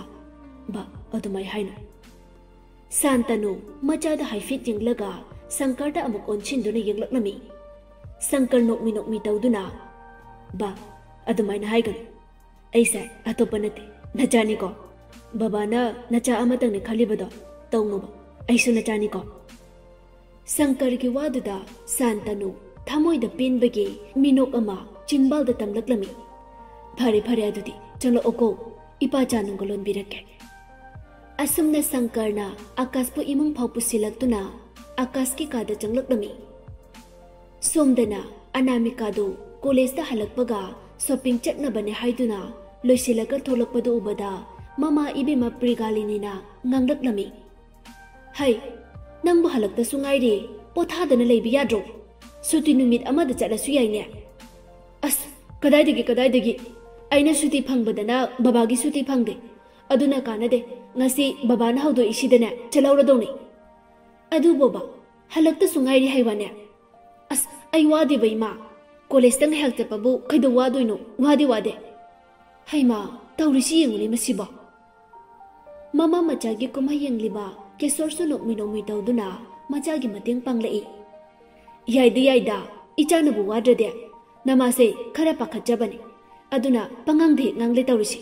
"ꯕꯥ, ꯑꯗꯨꯃꯥꯏ ꯍꯥꯏꯅꯨ꯫" ꯁꯥꯟꯇꯅꯨ ꯃꯆꯥꯗ ꯍꯥꯏꯐꯦꯠ ꯌꯦꯡꯂꯒ ꯁꯪꯀꯔꯗ ꯑꯃꯨꯛ ꯑꯣꯟꯁꯤꯟꯗꯨꯅ ꯌꯦꯡꯂꯛꯂꯝꯃꯤ꯫ ꯁꯪꯀꯔ ꯅꯣꯛꯃꯤ ꯅꯣꯛꯃꯤ ꯇꯧꯗꯨꯅ, "ꯕꯥ, ꯑꯗꯨꯃꯥꯏꯅ ꯍꯥꯏꯒꯅꯨ꯫ ꯑꯩꯁꯦ ꯑꯇꯣꯞꯄ ꯅꯠꯇꯦ, ꯅꯆꯥꯅꯤꯀꯣ꯫ ꯕꯕꯥꯅ ꯅꯆꯥ ꯑꯃꯇꯪꯅꯤ ꯈꯜꯂꯤꯕꯗꯣ ꯇꯧꯅꯨꯕ, ꯑꯩꯁꯨ ꯅꯆꯥꯅꯤꯀꯣ꯫" ꯁꯪꯀꯔꯒꯤ ꯋꯥꯗꯨꯗ ꯁꯥꯟꯇꯅꯨ ꯊꯃꯣꯏꯗ ꯄꯦꯟꯕꯒꯤ ꯃꯤꯅꯣꯛ ꯑꯃ ꯆꯤꯝꯕꯥꯜꯗ ꯇꯝꯂꯛꯂꯝꯃꯤ꯫ "ꯐꯔꯦ, ꯐꯔꯦ, ꯑꯗꯨꯗꯤ ꯆꯪꯂꯛꯑꯣꯀꯣ, ꯏꯄꯥ ꯆꯥ ꯅꯨꯡꯒ ꯂꯣꯟꯕꯤꯔꯛꯀꯦ꯫" ꯑꯁꯨꯝꯅ ꯁꯪꯀꯔꯅ ꯑꯀꯥꯁꯄꯨ ꯏꯃꯨꯡ ꯐꯥꯎ ꯄꯨꯁꯤꯜꯂꯛꯇꯨꯅ ꯑꯀꯥꯁꯀꯤ ꯀꯥꯗ ꯆꯪꯂꯛꯂꯝꯃꯤ꯫ ꯁꯣꯝꯗꯅ ꯑꯅꯥꯃꯤꯀꯥꯗꯨ ꯀꯣꯂꯦꯖꯇ ꯍꯜꯂꯛꯄꯒ ꯁꯣꯄꯤꯡ ꯆꯠꯅꯕꯅꯦ ꯍꯥꯏꯗꯨꯅ ꯂꯣꯏꯁꯤꯜꯂꯒ ꯊꯣꯛꯂꯛꯄꯗꯨ ꯎꯕꯗ ꯃꯃꯥ ꯏꯕꯦꯝꯃ ꯄ꯭ꯔꯤꯒꯥꯂꯤꯅꯤꯅ ꯉꯥꯡꯂꯛꯂꯝꯃꯤ꯫ "ꯍꯩ, ꯅꯪꯕꯨ ꯍꯜꯂꯛꯇꯁꯨ ꯉꯥꯏꯔꯤ, ꯄꯣꯊꯥꯗꯅ ꯂꯩꯕ ꯌꯥꯗ꯭ꯔꯣ? ꯁꯨꯇꯤ ꯅꯨꯃꯤꯠ ꯑꯃꯗ ꯆꯠꯂꯁꯨ ꯌꯥꯏꯅꯦ?" "ꯑꯁ, ꯀꯗꯥꯏꯗꯒꯤ, ꯀꯗꯥꯏꯗꯒꯤ? ꯑꯩꯅ ꯁꯨꯇꯤ ꯐꯪꯕꯗꯅ ꯕꯕꯥꯒꯤ ꯁꯨꯇꯤ ꯐꯪꯗꯦ꯫ ꯑꯗꯨꯅ ꯀꯥꯟꯅꯗꯦ꯫ ꯉꯁꯤ ꯕꯕꯥꯅ ꯍꯧꯗꯣꯛꯏꯁꯤꯗꯅꯦ ꯆꯠꯍꯧꯔꯗꯧꯅꯤ꯫ ꯑꯗꯨꯕꯣꯕ, ꯍꯜꯂꯛꯇꯁꯨ ꯉꯥꯏꯔꯤ ꯍꯥꯏꯕꯅꯦ꯫ ꯑꯁ, ꯑꯩ ꯋꯥꯗꯦꯕ ꯏꯃꯥ꯫ ꯀꯣꯂꯦꯖꯇ ꯉꯥꯏꯍꯥꯛ ꯆꯠꯄꯕꯨ ꯀꯩꯗꯧ ꯋꯥꯗꯣꯏꯅꯣ? ꯋꯥꯗꯦ, ꯋꯥꯗꯦ꯫ ꯍꯩꯃꯥ, ꯇꯧꯔꯤꯁꯤ ꯌꯦꯡꯉꯨꯅꯦ ꯃꯁꯤꯕꯣ!" ꯃꯃꯥ ꯃꯆꯥꯒꯤ ꯀꯨꯝꯍꯩ ꯌꯦꯡꯂꯤꯕ ꯀꯦꯁꯣꯔꯁꯨ ꯅꯣꯛꯃꯤ ꯅꯣꯛꯃꯤ ꯇꯧꯗꯨꯅ ꯃꯆꯥꯒꯤ ꯃꯇꯦꯡ ꯄꯥꯡꯂꯛꯏ꯫ "ꯌꯥꯏꯗ, ꯌꯥꯏꯗ, ꯏꯆꯥꯅꯕꯨ ꯋꯥꯗ꯭ꯔꯗꯤ꯫ ꯅꯃꯥꯁꯦ ꯈꯔ ꯄꯥꯈꯠꯆꯕꯅꯤ꯫ ꯑꯗꯨꯅ ꯄꯉꯥꯡꯗ ꯍꯦꯛ ꯉꯥꯡꯂꯦ ꯇꯧꯔꯤꯁꯤ꯫"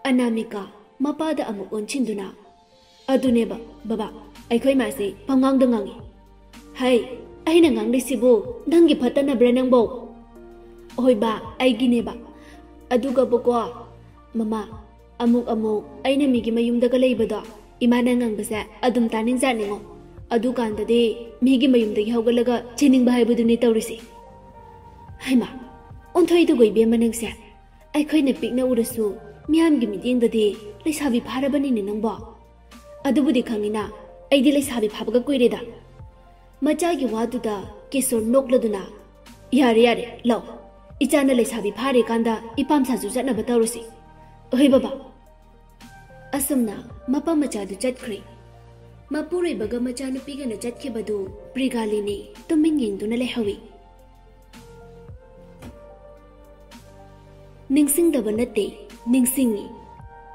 ꯑꯅꯥꯃꯤꯀꯥ ꯃꯄꯥꯗ ꯑꯃꯨꯛ ꯑꯣꯟꯁꯤꯟꯗꯨꯅ, "ꯑꯗꯨꯅꯦꯕ, ꯕꯕꯥ, ꯑꯩꯈꯣꯏ ꯃꯥꯁꯦ ꯄꯉꯥꯡꯗ ꯉꯥꯡꯉꯤ꯫" "ꯍꯩ, ꯑꯩꯅ ꯉꯥꯡꯂꯤꯁꯤꯕꯨ ꯅꯪꯒꯤ ꯐꯠꯇꯅꯕ꯭ꯔꯥ ꯅꯪꯕꯣ?" "ꯍꯣꯏ ꯕꯥ, ꯑꯩꯒꯤꯅꯦꯕ꯫ ꯑꯗꯨꯒꯕꯨꯀꯣ, ꯃꯃꯥ, ꯑꯃꯨꯛ ꯑꯃꯨꯛ ꯑꯩꯅ ꯃꯤꯒꯤ ꯃꯌꯨꯝꯗꯒ ꯂꯩꯕꯗꯣ, ꯏꯃꯥꯅ ꯉꯥꯡꯕꯁꯦ ꯑꯗꯨꯝ ꯇꯥꯅꯤꯡꯖꯥꯠꯅꯤꯉꯣ꯫ ꯑꯗꯨꯀꯥꯟꯗꯗꯤ ꯃꯤꯒꯤ ꯃꯌꯨꯝꯗꯒꯤ ꯍꯧꯒꯠꯂꯒ ꯆꯦꯟꯅꯤꯡꯕ ꯍꯥꯏꯕꯗꯨꯅꯤ ꯇꯧꯔꯤꯁꯦ꯫" "ꯍꯩꯃꯥ, ꯑꯣꯟꯊꯣꯛꯏꯗꯨꯕꯨ ꯏꯕꯦꯝꯃ ꯅꯪꯁꯦ꯫ ꯑꯩꯈꯣꯏꯅ ꯄꯤꯛꯅ ꯎꯔꯁꯨ ꯃꯤꯌꯥꯝꯒꯤ ꯃꯤꯠꯌꯦꯡꯗꯗꯤ ꯂꯩꯁꯥꯕꯤ ꯐꯥꯔꯕꯅꯤꯅꯦ ꯅꯪꯕꯣ꯫" "ꯑꯗꯨꯕꯨꯗꯤ ꯈꯪꯉꯤꯅ, ꯑꯩꯗꯤ ꯂꯩꯁꯥꯕꯤ ꯐꯥꯕꯒ ꯀꯨꯏꯔꯦꯗ꯫" ꯃꯆꯥꯒꯤ ꯋꯥꯗꯨꯗ ꯀꯦꯁꯣꯔ ꯅꯣꯛꯂꯗꯨꯅ, "ꯌꯥꯔꯦ, ꯌꯥꯔꯦ, ꯂꯥꯛꯑꯣ꯫ ꯏꯆꯥꯅ ꯂꯩꯁꯥꯕꯤ ꯐꯥꯔꯦꯀꯥꯟꯗ ꯏꯄꯥꯝ ꯁꯥꯁꯨ ꯆꯠꯅꯕ ꯇꯧꯔꯁꯤ꯫ ꯑꯍꯣꯏ ꯕꯕꯥ꯫" ꯑꯁꯨꯝꯅ ꯃꯄꯥ ꯃꯆꯥꯗꯨ ꯆꯠꯈ꯭ꯔꯦ꯫ ꯃꯄꯨꯔꯣꯏꯕꯒ ꯃꯆꯥꯅꯨꯄꯤꯒꯅ ꯆꯠꯈꯤꯕꯗꯨ ꯄ꯭ꯔꯤꯒꯥꯂꯤꯅꯤ ꯇꯨꯃꯤꯟ ꯌꯦꯡꯗꯨꯅ ꯂꯩꯍꯧꯏ꯫ ꯅꯤꯡꯁꯤꯡꯗꯕ ꯅꯠꯇꯦ, ꯅꯤꯡꯁꯤꯡꯉꯤ꯫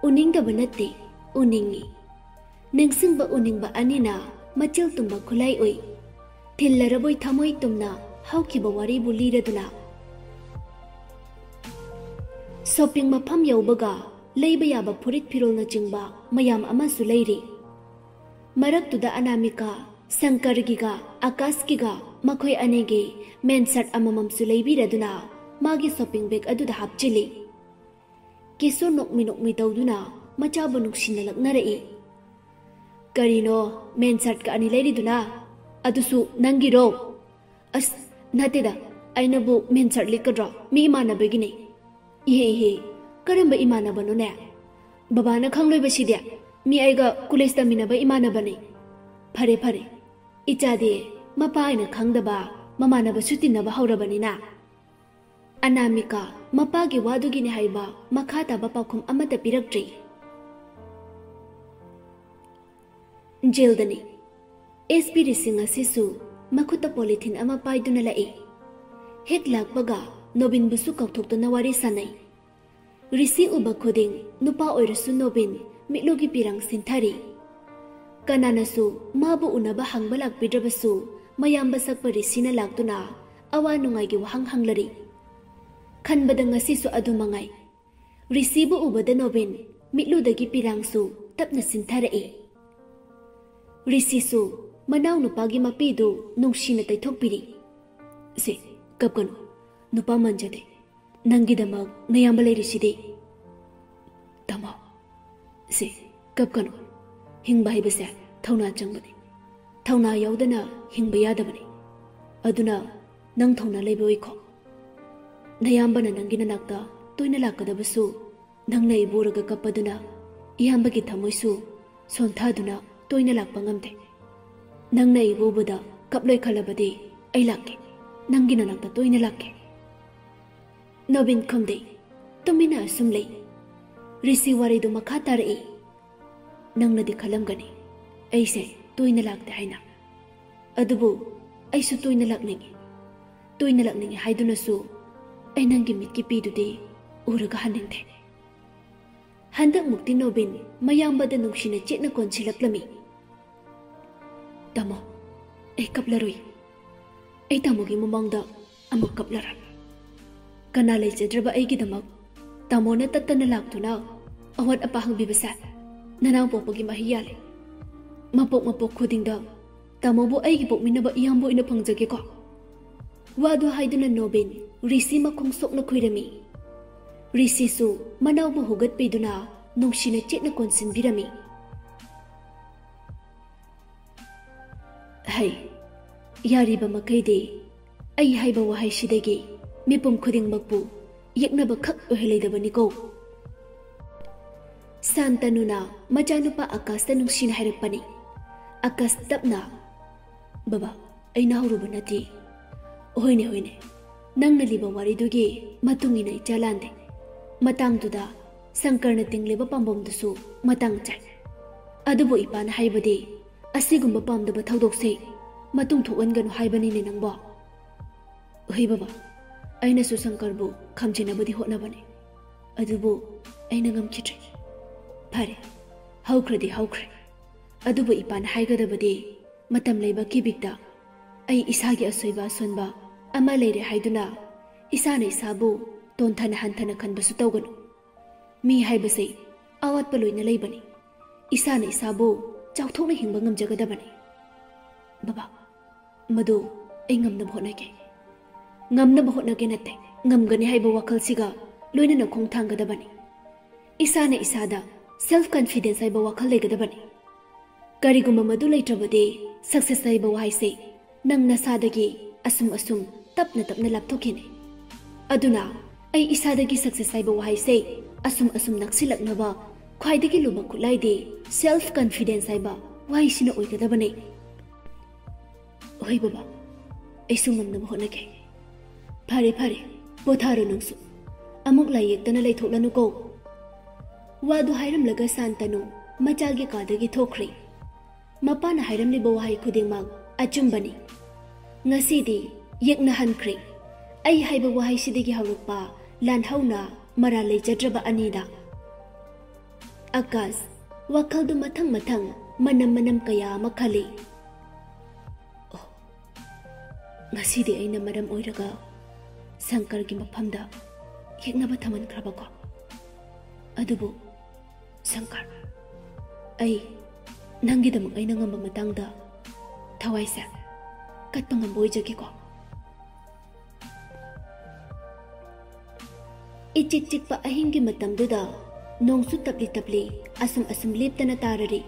ꯎꯅꯤꯡꯗꯕ ꯅꯠꯇꯦ, ꯎꯅꯤꯡꯉꯤ꯫ ꯅꯤꯡꯁꯤꯡꯕ ꯎꯅꯤꯡꯕ ꯑꯅꯤꯅ ꯃꯆꯤꯜ ꯇꯨꯝꯕ ꯈꯨꯠꯂꯥꯏ ꯑꯣꯏ꯫ ꯊꯤꯜꯂꯔꯕꯣꯏ ꯊꯃꯣꯏ ꯇꯨꯝꯅ ꯍꯧꯈꯤꯕ ꯋꯥꯔꯤꯕꯨ ꯂꯤꯔꯗꯨꯅ꯫ ꯁꯣꯄꯤꯡ ꯃꯐꯝ ꯌꯧꯕꯒ ꯂꯩꯕ ꯌꯥꯕ ꯐꯨꯔꯤꯠ ꯐꯤꯔꯣꯜꯅꯆꯤꯡꯕ ꯃꯌꯥꯝ ꯑꯃꯁꯨ ꯂꯩꯔꯤ꯫ ꯃꯔꯛꯇꯨꯗ ꯑꯅꯥꯃꯤꯀꯥ, ꯁꯪꯀꯔꯒꯤꯒ ꯑꯀꯥꯁꯀꯤꯒ ꯃꯈꯣꯏ ꯑꯅꯤꯒꯤ ꯃꯦꯟ ꯁꯔꯠ ꯑꯃꯃꯝꯁꯨ ꯂꯩꯕꯤꯔꯗꯨꯅ ꯃꯥꯒꯤ ꯁꯣꯄꯤꯡ ꯕꯦꯒ ꯑꯗꯨꯗ ꯍꯥꯞꯆꯤꯜꯂꯤ꯫ ꯀꯤꯁꯣꯔ ꯅꯣꯛꯃꯤ ꯅꯣꯛꯃꯤ ꯇꯧꯗꯨꯅ ꯃꯆꯥꯕꯨ ꯅꯨꯡꯁꯤꯅ ꯂꯛꯅꯔꯛꯏ꯫ "ꯀꯔꯤꯅꯣ ꯃꯦꯟ ꯁꯔꯠꯀ ꯑꯅꯤ ꯂꯩꯔꯤꯗꯨꯅ? ꯑꯗꯨꯁꯨ ꯅꯪꯒꯤꯔꯣ?" "ꯑꯁ, "ꯅꯠꯇꯦꯗ, ꯑꯩꯅꯕꯨ ꯃꯤꯟ ꯁꯔꯠ ꯂꯤꯠꯀꯗ꯭ꯔꯣ? ꯃꯤ ꯏꯃꯥꯟꯅꯕꯒꯤꯅꯦ꯫" "ꯏꯍꯦ ꯏꯍꯦ, ꯀꯔꯝꯕ ꯏꯃꯥꯟꯅꯕꯅꯣꯅꯦ? ꯕꯕꯥꯅ ꯈꯪꯂꯣꯏꯕꯁꯤꯗꯤ꯫ ꯃꯤ ꯑꯩꯒ ꯀꯣꯂꯦꯖ ꯇꯝꯃꯤꯟꯅꯕ ꯏꯃꯥꯟꯅꯕꯅꯦ꯫" "ꯐꯔꯦ ꯐꯔꯦ, ꯏꯆꯥꯗꯤ ꯃꯄꯥ ꯍꯥꯏꯅ ꯈꯪꯗꯕ ꯃꯃꯥꯟꯅꯕꯁꯨ ꯇꯤꯟꯅꯕ ꯍꯧꯔꯕꯅꯤꯅ꯫" ꯑꯅꯥꯃꯤꯀꯥ ꯃꯄꯥꯒꯤ ꯋꯥꯗꯨꯒꯤꯅꯦ ꯍꯥꯏꯕ ꯃꯈꯥ ꯇꯥꯕ ꯄꯥꯎꯈꯨꯝ ꯑꯃꯠꯇ ꯄꯤꯔꯛꯇ꯭ꯔꯤ꯫ ꯖꯦꯜꯗꯅꯤ꯫ ꯑꯦꯁ ꯄꯤ ꯔꯤꯁꯤ ꯉꯁꯤꯁꯨ ꯃꯈꯨꯠꯇ ꯄꯣꯂꯤꯊꯤꯟ ꯑꯃ ꯄꯥꯏꯗꯨꯅ ꯂꯥꯛꯏ꯫ ꯍꯦꯛ ꯂꯥꯛꯄꯒ ꯅꯣꯕꯤꯟꯕꯨꯁꯨ ꯀꯧꯊꯣꯛꯇꯨꯅ ꯋꯥꯔꯤ ꯁꯥꯅꯩ꯫ ꯔꯤꯁꯤ ꯎꯕ ꯈꯨꯗꯤꯡ ꯅꯨꯄꯥ ꯑꯣꯏꯔꯁꯨ ꯅꯣꯕꯤꯟ ꯃꯤꯠꯂꯨꯒꯤ ꯄꯤꯔꯥꯡ ꯁꯤꯟꯊꯔꯤ꯫ ꯀꯅꯥꯅꯁꯨ ꯃꯥꯕꯨ ꯎꯅꯕ ꯍꯪꯕ ꯂꯥꯛꯄꯤꯗ꯭ꯔꯕꯁꯨ, ꯃꯌꯥꯝꯕ ꯁꯛꯄ ꯔꯤꯁꯤꯅ ꯂꯥꯛꯇꯨꯅ ꯑꯋꯥ ꯅꯨꯡꯉꯥꯏꯒꯤ ꯋꯥꯍꯪ ꯍꯪꯂꯔꯤ꯫ ꯈꯟꯕꯗ ꯉꯁꯤꯁꯨ ꯑꯗꯨ ꯃꯉꯥꯏ꯫ ꯔꯤꯁꯤꯕꯨ ꯎꯕꯗ ꯅꯣꯕꯤꯟ ꯃꯤꯠꯂꯨꯗꯒꯤ ꯄꯤꯔꯥꯡꯁꯨ ꯇꯞꯅ ꯁꯤꯟꯊꯔꯛꯏ꯫ ꯔꯤꯁꯤꯁꯨ ꯃꯅꯥꯎꯅꯨꯄꯥꯒꯤ ꯃꯄꯤꯗꯨ ꯅꯨꯡꯁꯤꯅ ꯇꯩꯊꯣꯛꯄꯤꯔꯤ꯫ "ꯁꯦ, ꯀꯞꯀꯅꯨ꯫ ꯅꯨꯄꯥ ꯃꯥꯟꯖꯗꯦ꯫ ꯅꯪꯒꯤꯗꯃꯛ ꯅꯌꯥꯝꯕ ꯂꯩꯔꯤꯁꯤꯗꯤ꯫" "ꯇꯥꯃꯣ, ꯁꯦ, ꯀꯞꯀꯅꯨ꯫ ꯍꯤꯡꯕ ꯍꯥꯏꯕꯁꯦ ꯊꯧꯅꯥ ꯆꯪꯕꯅꯤ꯫ ꯊꯧꯅꯥ ꯌꯥꯎꯗꯅ ꯍꯤꯡꯕ ꯌꯥꯗꯕꯅꯤ꯫ ꯑꯗꯨꯅ ꯅꯪ ꯊꯧꯅꯥ ꯂꯩꯕ ꯑꯣꯏꯈꯣ꯫ ꯅꯌꯥꯝꯕꯅ ꯅꯪꯒꯤ ꯅꯅꯥꯛꯇ ꯇꯣꯏꯅ ꯂꯥꯛꯀꯗꯕꯁꯨ, ꯅꯪꯅ ꯑꯩꯕꯨ ꯎꯔꯒ ꯀꯞꯄꯗꯨꯅ ꯏꯌꯥꯝꯕꯒꯤ ꯊꯃꯣꯏꯁꯨ ꯁꯣꯟꯊꯗꯨꯅ ꯇꯣꯏꯅ ꯂꯥꯛꯄ ꯉꯝꯗꯦ꯫ ꯅꯪꯅ ꯑꯩꯕꯨ ꯎꯕꯗ ꯀꯞꯂꯣꯏ ꯈꯜꯂꯕꯗꯤ ꯑꯩ ꯂꯥꯛꯀꯦ꯫ ꯅꯪꯒꯤ ꯅꯅꯥꯛꯇ ꯇꯣꯏꯅ ꯂꯥꯛꯀꯦ꯫" ꯅꯣꯕꯤꯟ ꯈꯨꯝꯗꯦ꯫ ꯇꯨꯃꯤꯟꯅ ꯑꯁꯨꯝ ꯂꯩ꯫ ꯔꯤꯁꯤ ꯋꯥꯔꯤꯗꯨ ꯃꯈꯥ ꯇꯥꯔꯛꯏ꯫ "ꯅꯪꯅꯗꯤ ꯈꯜꯂꯝꯒꯅꯤ, ꯑꯩꯁꯦ ꯇꯣꯏꯅ ꯂꯥꯛꯇꯦ ꯍꯥꯏꯅ꯫ ꯑꯗꯨꯕꯨ ꯑꯩꯁꯨ ꯇꯣꯏꯅ ꯂꯥꯛꯅꯤꯡꯉꯤ꯫ ꯇꯣꯏꯅ ꯂꯥꯛꯅꯤꯡꯉꯤ ꯍꯥꯏꯗꯨꯅꯁꯨ ꯑꯩ ꯅꯪꯒꯤ ꯃꯤꯠꯀꯤ ꯄꯤꯗꯨꯗꯤ ꯎꯔꯒ ꯍꯟꯅꯤꯡꯗꯦ꯫" ꯍꯟꯗꯛꯃꯨꯛꯇꯤ ꯅꯣꯕꯤꯟ ꯃꯌꯥꯝꯕꯗ ꯅꯨꯡꯁꯤꯅ ꯆꯦꯠꯅ ꯀꯣꯟꯁꯤꯜꯂꯛꯂꯝꯃꯤ꯫ "ꯇꯥꯃꯣ, ꯑꯩ ꯀꯞꯂꯔꯣꯏ꯫ ꯑꯩ ꯇꯥꯃꯣꯒꯤ ꯃꯃꯥꯡꯗ ꯑꯃꯨꯛ ꯀꯞꯂꯔꯣꯏ꯫ ꯀꯅꯥ ꯂꯩꯖꯗ꯭ꯔꯕ ꯑꯩꯒꯤꯗꯃꯛ ꯇꯥꯃꯣꯅ ꯇꯠꯇꯅ ꯂꯥꯛꯇꯨꯅ ꯑꯋꯥꯠ ꯑꯄꯥ ꯍꯪꯕꯤꯕꯁꯦ ꯅꯅꯥꯎ ꯄꯣꯛꯄꯒꯤ ꯃꯍꯩ ꯌꯥꯜꯂꯦ꯫ ꯃꯄꯣꯛ ꯃꯄꯣꯛ ꯈꯨꯗꯤꯡꯗ ꯇꯥꯃꯣꯕꯨ ꯑꯩꯒꯤ ꯄꯣꯛꯃꯤꯟꯅꯕ ꯏꯌꯥꯝꯕ ꯑꯣꯏꯅ ꯐꯪꯖꯒꯦꯀꯣ꯫" ꯋꯥꯗꯨ ꯍꯥꯏꯗꯨꯅ ꯅꯣꯕꯤꯟ ꯔꯤꯁꯤ ꯃꯈꯣꯡ ꯁꯣꯛꯅ ꯈꯨꯏꯔꯝꯃꯤ꯫ ꯔꯤꯁꯤꯁꯨ ꯃꯅꯥꯎꯕꯨ ꯍꯨꯒꯠꯄꯤꯗꯨꯅ ꯅꯨꯡꯁꯤꯅ ꯆꯦꯠꯅ ꯀꯣꯟꯁꯤꯟꯕꯤꯔꯝꯃꯤ꯫ "ꯍꯩ, ꯌꯥꯔꯤꯕ ꯃꯈꯩꯗꯤ ꯑꯩ ꯍꯥꯏꯕ ꯋꯥꯍꯩꯁꯤꯗꯒꯤ ꯃꯤꯄꯨꯝ ꯈꯨꯗꯤꯡꯃꯛꯄꯨ ꯌꯦꯛꯅꯕ ꯈꯛ ꯑꯣꯏꯍꯜꯂꯣꯏꯗꯕꯅꯤꯀꯣ꯫ ꯁꯥꯟꯇꯅꯨꯅ ꯃꯆꯥꯅꯨꯄꯥ ꯑꯀꯥꯁꯇ ꯅꯨꯡꯁꯤꯅ ꯍꯥꯏꯔꯛꯄꯅꯤ꯫ ꯑꯀꯥꯁ ꯇꯞꯅ, "ꯕꯕꯥ, ꯑꯩꯅ ꯍꯧꯔꯨꯕ ꯅꯠꯇꯦ꯫ ꯍꯣꯏꯅꯦ, ꯍꯣꯏꯅꯦ, ꯅꯪꯅ ꯂꯤꯕ ꯋꯥꯔꯤꯗꯨꯒꯤ ꯃꯇꯨꯡ ꯏꯟꯅ ꯏꯆꯥ ꯂꯥꯟꯗꯦ꯫ ꯃꯇꯥꯡꯗꯨꯗ ꯁꯪꯀꯔꯅ ꯇꯤꯡꯂꯤꯕ ꯄꯥꯝꯕꯣꯝꯗꯨꯁꯨ ꯃꯇꯥꯡ ꯆꯥꯏ꯫ ꯑꯗꯨꯕꯨ ꯏꯄꯥꯅ ꯍꯥꯏꯕꯗꯤ ꯑꯁꯤꯒꯨꯝꯕ ꯄꯥꯝꯗꯕ ꯊꯧꯗꯣꯛꯁꯦ ꯃꯇꯨꯡ ꯊꯣꯛꯍꯟꯒꯅꯨ ꯍꯥꯏꯕꯅꯤꯅꯦ ꯅꯪꯕꯣ꯫" "ꯍꯣꯏ ꯕꯕꯥ, ꯑꯩꯅꯁꯨ ꯁꯪꯀꯔꯕꯨ ꯈꯥꯝꯖꯤꯟꯅꯕꯗꯤ ꯍꯣꯠꯅꯕꯅꯤ, ꯑꯗꯨꯕꯨ ꯑꯩꯅ ꯉꯝꯈꯤꯗ꯭ꯔꯦ꯫ ꯐꯔꯦ, ꯍꯧꯈ꯭ꯔꯗꯤ ꯍꯧꯈ꯭ꯔꯦ꯫ ꯑꯗꯨꯕꯨ ꯏꯄꯥꯅ ꯍꯥꯏꯒꯗꯕꯗꯤ ꯃꯇꯝ ꯂꯩꯕ ꯀꯤꯕꯤꯛꯇ ꯑꯩ ꯏꯁꯥꯒꯤ ꯑꯁꯣꯏꯕ ꯑꯁꯣꯟꯕ ꯑꯃ ꯂꯩꯔꯦ ꯍꯥꯏꯗꯨꯅ ꯏꯁꯥꯅ ꯏꯁꯥꯕꯨ ꯇꯣꯟꯊꯅ ꯍꯟꯊꯅ ꯈꯟꯕꯁꯨ ꯇꯧꯒꯅꯨ꯫ ꯃꯤ ꯍꯥꯏꯕꯁꯦ ꯑꯋꯥꯠꯄ ꯂꯣꯏꯅ ꯂꯩꯕꯅꯤ꯫ ꯏꯁꯥꯅ ꯏꯁꯥꯕꯨ ꯆꯥꯎꯊꯣꯛꯅ ꯍꯤꯡꯕ ꯉꯝꯖꯒꯗꯕꯅꯤ꯫" "ꯕꯕꯥ, ꯃꯗꯨ ꯑꯩ ꯉꯝꯅꯕ ꯍꯣꯠꯅꯒꯦ꯫" "ꯉꯝꯅꯕ ꯍꯣꯠꯅꯒꯦ ꯅꯠꯇꯦ, ꯉꯝꯒꯅꯤ ꯍꯥꯏꯕ ꯋꯥꯈꯜꯁꯤꯒ ꯂꯣꯏꯅꯅ ꯈꯣꯡ ꯊꯥꯡꯒꯗꯕꯅꯤ꯫ ꯏꯁꯥꯅ ꯏꯁꯥꯗ self confidence ꯍꯥꯏꯕ ꯋꯥꯈꯜ ꯂꯩꯒꯗꯕꯅꯤ꯫ ꯀꯔꯤꯒꯨꯝꯕ ꯃꯗꯨ ꯂꯩꯇ꯭ꯔꯕꯗꯤ success ꯍꯥꯏꯕ ꯋꯥꯍꯩꯁꯦ ꯅꯪ ꯅꯁꯥꯗꯒꯤ ꯑꯁꯨꯝ ꯑꯁꯨꯝ ꯇꯞꯅ ꯇꯞꯅ ꯂꯥꯞꯊꯣꯛꯈꯤꯅꯤ꯫ ꯑꯗꯨꯅ ꯑꯩ ꯏꯁꯥꯗꯒꯤ success ꯍꯥꯏꯕ ꯋꯥꯍꯩꯁꯦ ꯑꯁꯨꯝ ꯑꯁꯨꯝ ꯅꯛꯁꯤꯜꯂꯛꯅꯕ ꯈ꯭ꯋꯥꯏꯗꯒꯤ ꯂꯨꯕ ꯈꯨꯠꯂꯥꯏꯗꯤ self confidence ꯍꯥꯏꯕ ꯋꯥꯍꯩꯁꯤꯅ ꯑꯣꯏꯒꯗꯕꯅꯤ꯫" "ꯍꯣꯏ ꯕꯕꯥ, ꯑꯩꯁꯨ ꯉꯝꯅꯕ ꯍꯣꯠꯅꯒꯦ꯫" "ꯐꯔꯦ, ꯐꯔꯦ, ꯄꯣꯊꯥꯔꯣ ꯅꯪꯁꯨ꯫ ꯑꯃꯨꯛ ꯂꯥꯏ ꯌꯦꯛꯇꯅ ꯂꯩꯊꯣꯛꯂꯅꯨꯀꯣ꯫" ꯋꯥꯗꯨ ꯍꯥꯏꯔꯝꯂꯒ ꯁꯥꯟꯇꯅꯨ ꯃꯆꯥꯒꯤ ꯀꯥꯗꯒꯤ ꯊꯣꯛꯈ꯭ꯔꯦ꯫ ꯃꯄꯥꯅ ꯍꯥꯏꯔꯝꯂꯤꯕ ꯋꯥꯍꯩ ꯈꯨꯗꯤꯡꯃꯛ ꯑꯆꯨꯝꯕꯅꯤ꯫ ꯉꯁꯤꯗꯤ ꯌꯦꯛꯅꯍꯟꯈ꯭ꯔꯦ꯫ ꯑꯩ ꯍꯥꯏꯕ ꯋꯥꯍꯩꯁꯤꯗꯒꯤ ꯍꯧꯔꯛꯄ ꯂꯥꯟꯍꯧꯅ ꯃꯔꯥꯜ ꯂꯩꯖꯗ꯭ꯔꯕ ꯑꯅꯤꯗ꯫ ꯑꯀꯥꯁ ꯋꯥꯈꯜꯗꯨ ꯃꯊꯪ ꯃꯊꯪ ꯃꯅꯝ ꯃꯅꯝ ꯀꯌꯥ ꯑꯃ ꯈꯜꯂꯤ꯫ "ꯑꯣ, ꯉꯁꯤꯗꯤ ꯑꯩꯅ ꯃꯔꯝ ꯑꯣꯏꯔꯒ ꯁꯪꯀꯔꯒꯤ ꯃꯐꯝꯗ ꯌꯦꯛꯅꯕ ꯊꯝꯍꯟꯈ꯭ꯔꯕꯀꯣ꯫ ꯑꯗꯨꯕꯨ ꯁꯪꯀꯔ, ꯑꯩ ꯅꯪꯒꯤꯗꯃꯛ ꯑꯩꯅ ꯉꯝꯕ ꯃꯇꯥꯡꯗ ꯊꯋꯥꯏꯁꯦ ꯀꯠꯄ ꯉꯝꯕ ꯑꯣꯏꯖꯒꯦꯀꯣ꯫" ꯏꯆꯤꯛ ꯆꯤꯛꯄ ꯑꯍꯤꯡꯒꯤ ꯃꯇꯝꯗꯨꯗ ꯅꯣꯡꯁꯨ ꯇꯞꯂꯤ ꯇꯞꯂꯤ ꯑꯁꯨꯝ ꯑꯁꯨꯝ ꯂꯦꯞꯇꯅ ꯇꯥꯔꯔꯤ꯫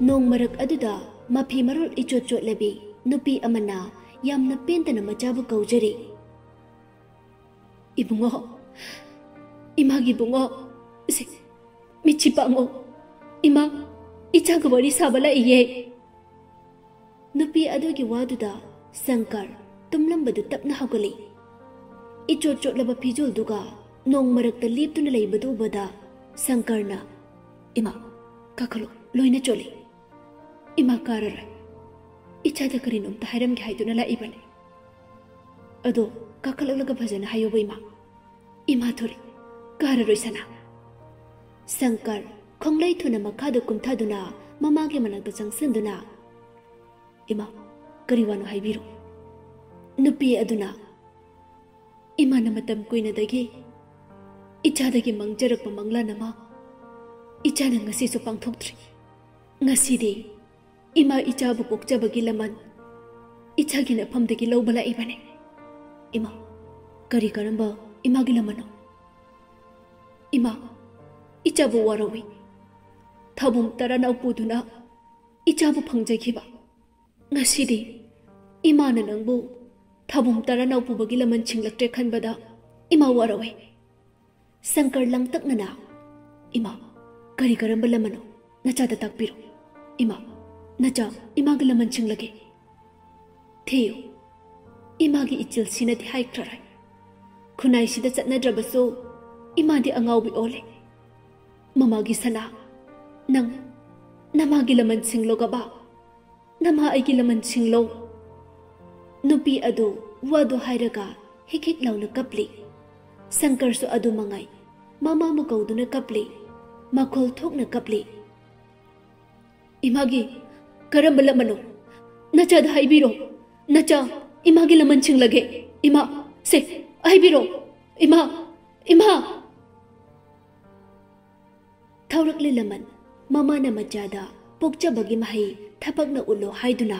ꯅꯣꯡ ꯃꯔꯛ ꯑꯗꯨꯗ ꯃꯐꯤ ꯃꯔꯣꯜ ꯏꯆꯣꯠ ꯆꯣꯠꯂꯕꯤ ꯅꯨꯄꯤ ꯑꯃꯅ ꯌꯥꯝꯅ ꯄꯦꯟꯗꯅ ꯃꯆꯥꯕꯨ ꯀꯧꯖꯔꯤ꯫ "ꯏꯕꯨꯡꯉꯣ, ꯏꯃꯥꯒꯤ ꯏꯕꯨꯡꯉꯣ, ꯁꯤ, ꯃꯤꯠꯁꯤ ꯄꯥꯡꯉꯣ꯫ ꯏꯃꯥ, ꯏꯆꯥꯒ ꯋꯥꯔꯤ ꯁꯥꯕ ꯂꯥꯛꯏꯌꯦ꯫" ꯅꯨꯄꯤ ꯑꯗꯨꯒꯤ ꯋꯥꯗꯨꯗ ꯁꯪꯀꯔ ꯇꯨꯝꯂꯝꯕꯗꯨ ꯇꯞꯅ ꯍꯧꯒꯠꯂꯤ꯫ ꯏꯆꯣꯠ ꯆꯣꯠꯂꯕ ꯐꯤꯖꯣꯜꯗꯨꯒ ꯅꯣꯡ ꯃꯔꯛꯇ ꯂꯦꯞꯇꯨꯅ ꯂꯩꯕꯗꯨ ꯎꯕꯗ ꯁꯪꯀꯔꯅ, "ꯏꯃꯥ, ꯀꯥꯈꯠꯂꯣ, ꯂꯣꯏꯅ ꯆꯣꯠꯂꯤ꯫ ꯏꯃꯥ, ꯀꯥꯔꯔꯣꯏ꯫ ꯏꯆꯥꯗ ꯀꯔꯤꯅꯣꯝꯇ ꯍꯥꯏꯔꯝꯒꯦ ꯍꯥꯏꯗꯨꯅ ꯂꯥꯛꯏꯕꯅꯤ꯫ ꯑꯗꯣ ꯀꯥꯈꯠꯂꯛꯂꯒ ꯐꯖꯅ ꯍꯥꯏꯌꯣꯕ, ꯏꯃꯥ꯫ ꯏꯃꯥ ꯊꯣꯔꯦ, ꯀꯥꯔꯔꯣꯏ ꯁꯅꯥ꯫" ꯁꯪꯀꯔ ꯈꯣꯡꯂꯩ ꯊꯨꯅ ꯃꯈꯥꯗ ꯀꯨꯝꯊꯗꯨꯅ ꯃꯃꯥꯒꯤ ꯃꯅꯥꯛꯇ ꯆꯪꯁꯤꯟꯗꯨꯅ, "ꯏꯃꯥ, ꯀꯔꯤ ꯋꯥꯅꯣ ꯍꯥꯏꯕꯤꯔꯣ꯫" ꯅꯨꯄꯤ ꯑꯗꯨꯅ, "ꯏꯃꯥꯅ ꯃꯇꯝ ꯀꯨꯏꯅꯗꯒꯤ ꯏꯆꯥꯗꯒꯤ ꯃꯪꯖꯔꯛꯄ ꯃꯪꯂꯥꯟ ꯑꯃ ꯏꯆꯥꯅ ꯉꯁꯤꯁꯨ ꯄꯥꯡꯊꯣꯛꯇ꯭ꯔꯤ꯫ ꯉꯁꯤꯗꯤ ꯏꯃꯥ ꯏꯆꯥꯕꯨ ꯄꯣꯛꯆꯕꯒꯤ ꯂꯃꯟ ꯏꯆꯥꯒꯤ ꯅꯐꯝꯗꯒꯤ ꯂꯧꯕ ꯂꯥꯛꯏꯕꯅꯤ꯫" "ꯏꯃꯥ, ꯀꯔꯤ ꯀꯔꯝꯕ ꯏꯃꯥꯒꯤ ꯂꯃꯟꯅꯣ?" "ꯏꯃꯥ, ꯏꯆꯥꯕꯨ ꯋꯥꯔꯧꯏ꯫ ꯊꯥꯕꯨꯝ ꯇꯔꯥꯅꯥꯎ ꯄꯨꯗꯨꯅ ꯏꯆꯥꯕꯨ ꯐꯪꯖꯈꯤꯕ꯫ ꯉꯁꯤꯗꯤ ꯏꯃꯥꯅ ꯅꯪꯕꯨ ꯊꯥꯕꯨꯝ ꯇꯔꯥꯅꯥꯎ ꯄꯨꯕꯒꯤ ꯂꯃꯟ ꯁꯤꯡꯂꯛꯇ꯭ꯔꯦ ꯈꯟꯕꯗ ꯏꯃꯥ ꯋꯥꯔꯧꯏ꯫" ꯁꯪꯀꯔ ꯂꯥꯡꯇꯛꯅꯅ, "ꯏꯃꯥ, ꯀꯔꯤ ꯀꯔꯝꯕ ꯂꯃꯟꯅꯣ? ꯅꯆꯥꯗ ꯇꯥꯛꯄꯤꯔꯣ꯫ ꯏꯃꯥ, ꯅꯆꯥ ꯏꯃꯥꯒꯤ ꯂꯃꯟ ꯁꯤꯡꯂꯒꯦ꯫ ꯊꯤꯌꯨ, ꯏꯃꯥꯒꯤ ꯏꯆꯤꯜꯁꯤꯅꯗꯤ ꯍꯥꯏꯈ꯭ꯔꯔꯣꯏ꯫ ꯈꯨꯟꯅꯥꯏꯁꯤꯗ ꯆꯠꯅꯗ꯭ꯔꯕꯁꯨ ꯏꯃꯥꯗꯤ ꯑꯉꯥꯎꯕꯤ ꯑꯣꯜꯂꯦ꯫ ꯃꯃꯥꯒꯤ ꯁꯅꯥ, ꯅꯪ ꯅꯃꯥꯒꯤ ꯂꯃꯟ ꯁꯤꯡꯂꯣꯒꯕ, ꯅꯃꯥ ꯑꯩꯒꯤ ꯂꯃꯟ ꯁꯤꯡꯂꯣ꯫" ꯅꯨꯄꯤ ꯑꯗꯨ ꯋꯥꯗꯨ ꯍꯥꯏꯔꯒ ꯍꯤꯛ ꯍꯤꯛ ꯂꯥꯎꯅ ꯀꯞꯂꯤ꯫ ꯁꯪꯀꯔꯁꯨ ꯑꯗꯨ ꯃꯉꯥꯏ, ꯃꯃꯥꯕꯨ ꯀꯧꯗꯨꯅ ꯀꯞꯂꯤ, ꯃꯈꯣꯜ ꯊꯣꯛꯅ ꯀꯞꯂꯤ꯫ "ꯏꯃꯥꯒꯤ ꯀꯔꯝꯕ ꯂꯃꯟꯅꯣ? ꯅꯆꯥꯗ ꯍꯥꯏꯕꯤꯔꯣ꯫ ꯅꯆꯥ ꯏꯃꯥꯒꯤ ꯂꯃꯟ ꯁꯤꯡꯂꯒꯦ꯫ ꯏꯃꯥ, ꯁꯦ, ꯍꯥꯏꯕꯤꯔꯣ꯫ ꯏꯃꯥ, ꯏꯃꯥ!" ꯊꯧꯔꯛꯂꯦ ꯂꯃꯟ꯫ ꯃꯃꯥꯅ ꯃꯆꯥꯗ ꯄꯣꯛꯆꯕꯒꯤ ꯃꯍꯩ ꯊꯕꯛꯅ ꯎꯠꯂꯣ ꯍꯥꯏꯗꯨꯅ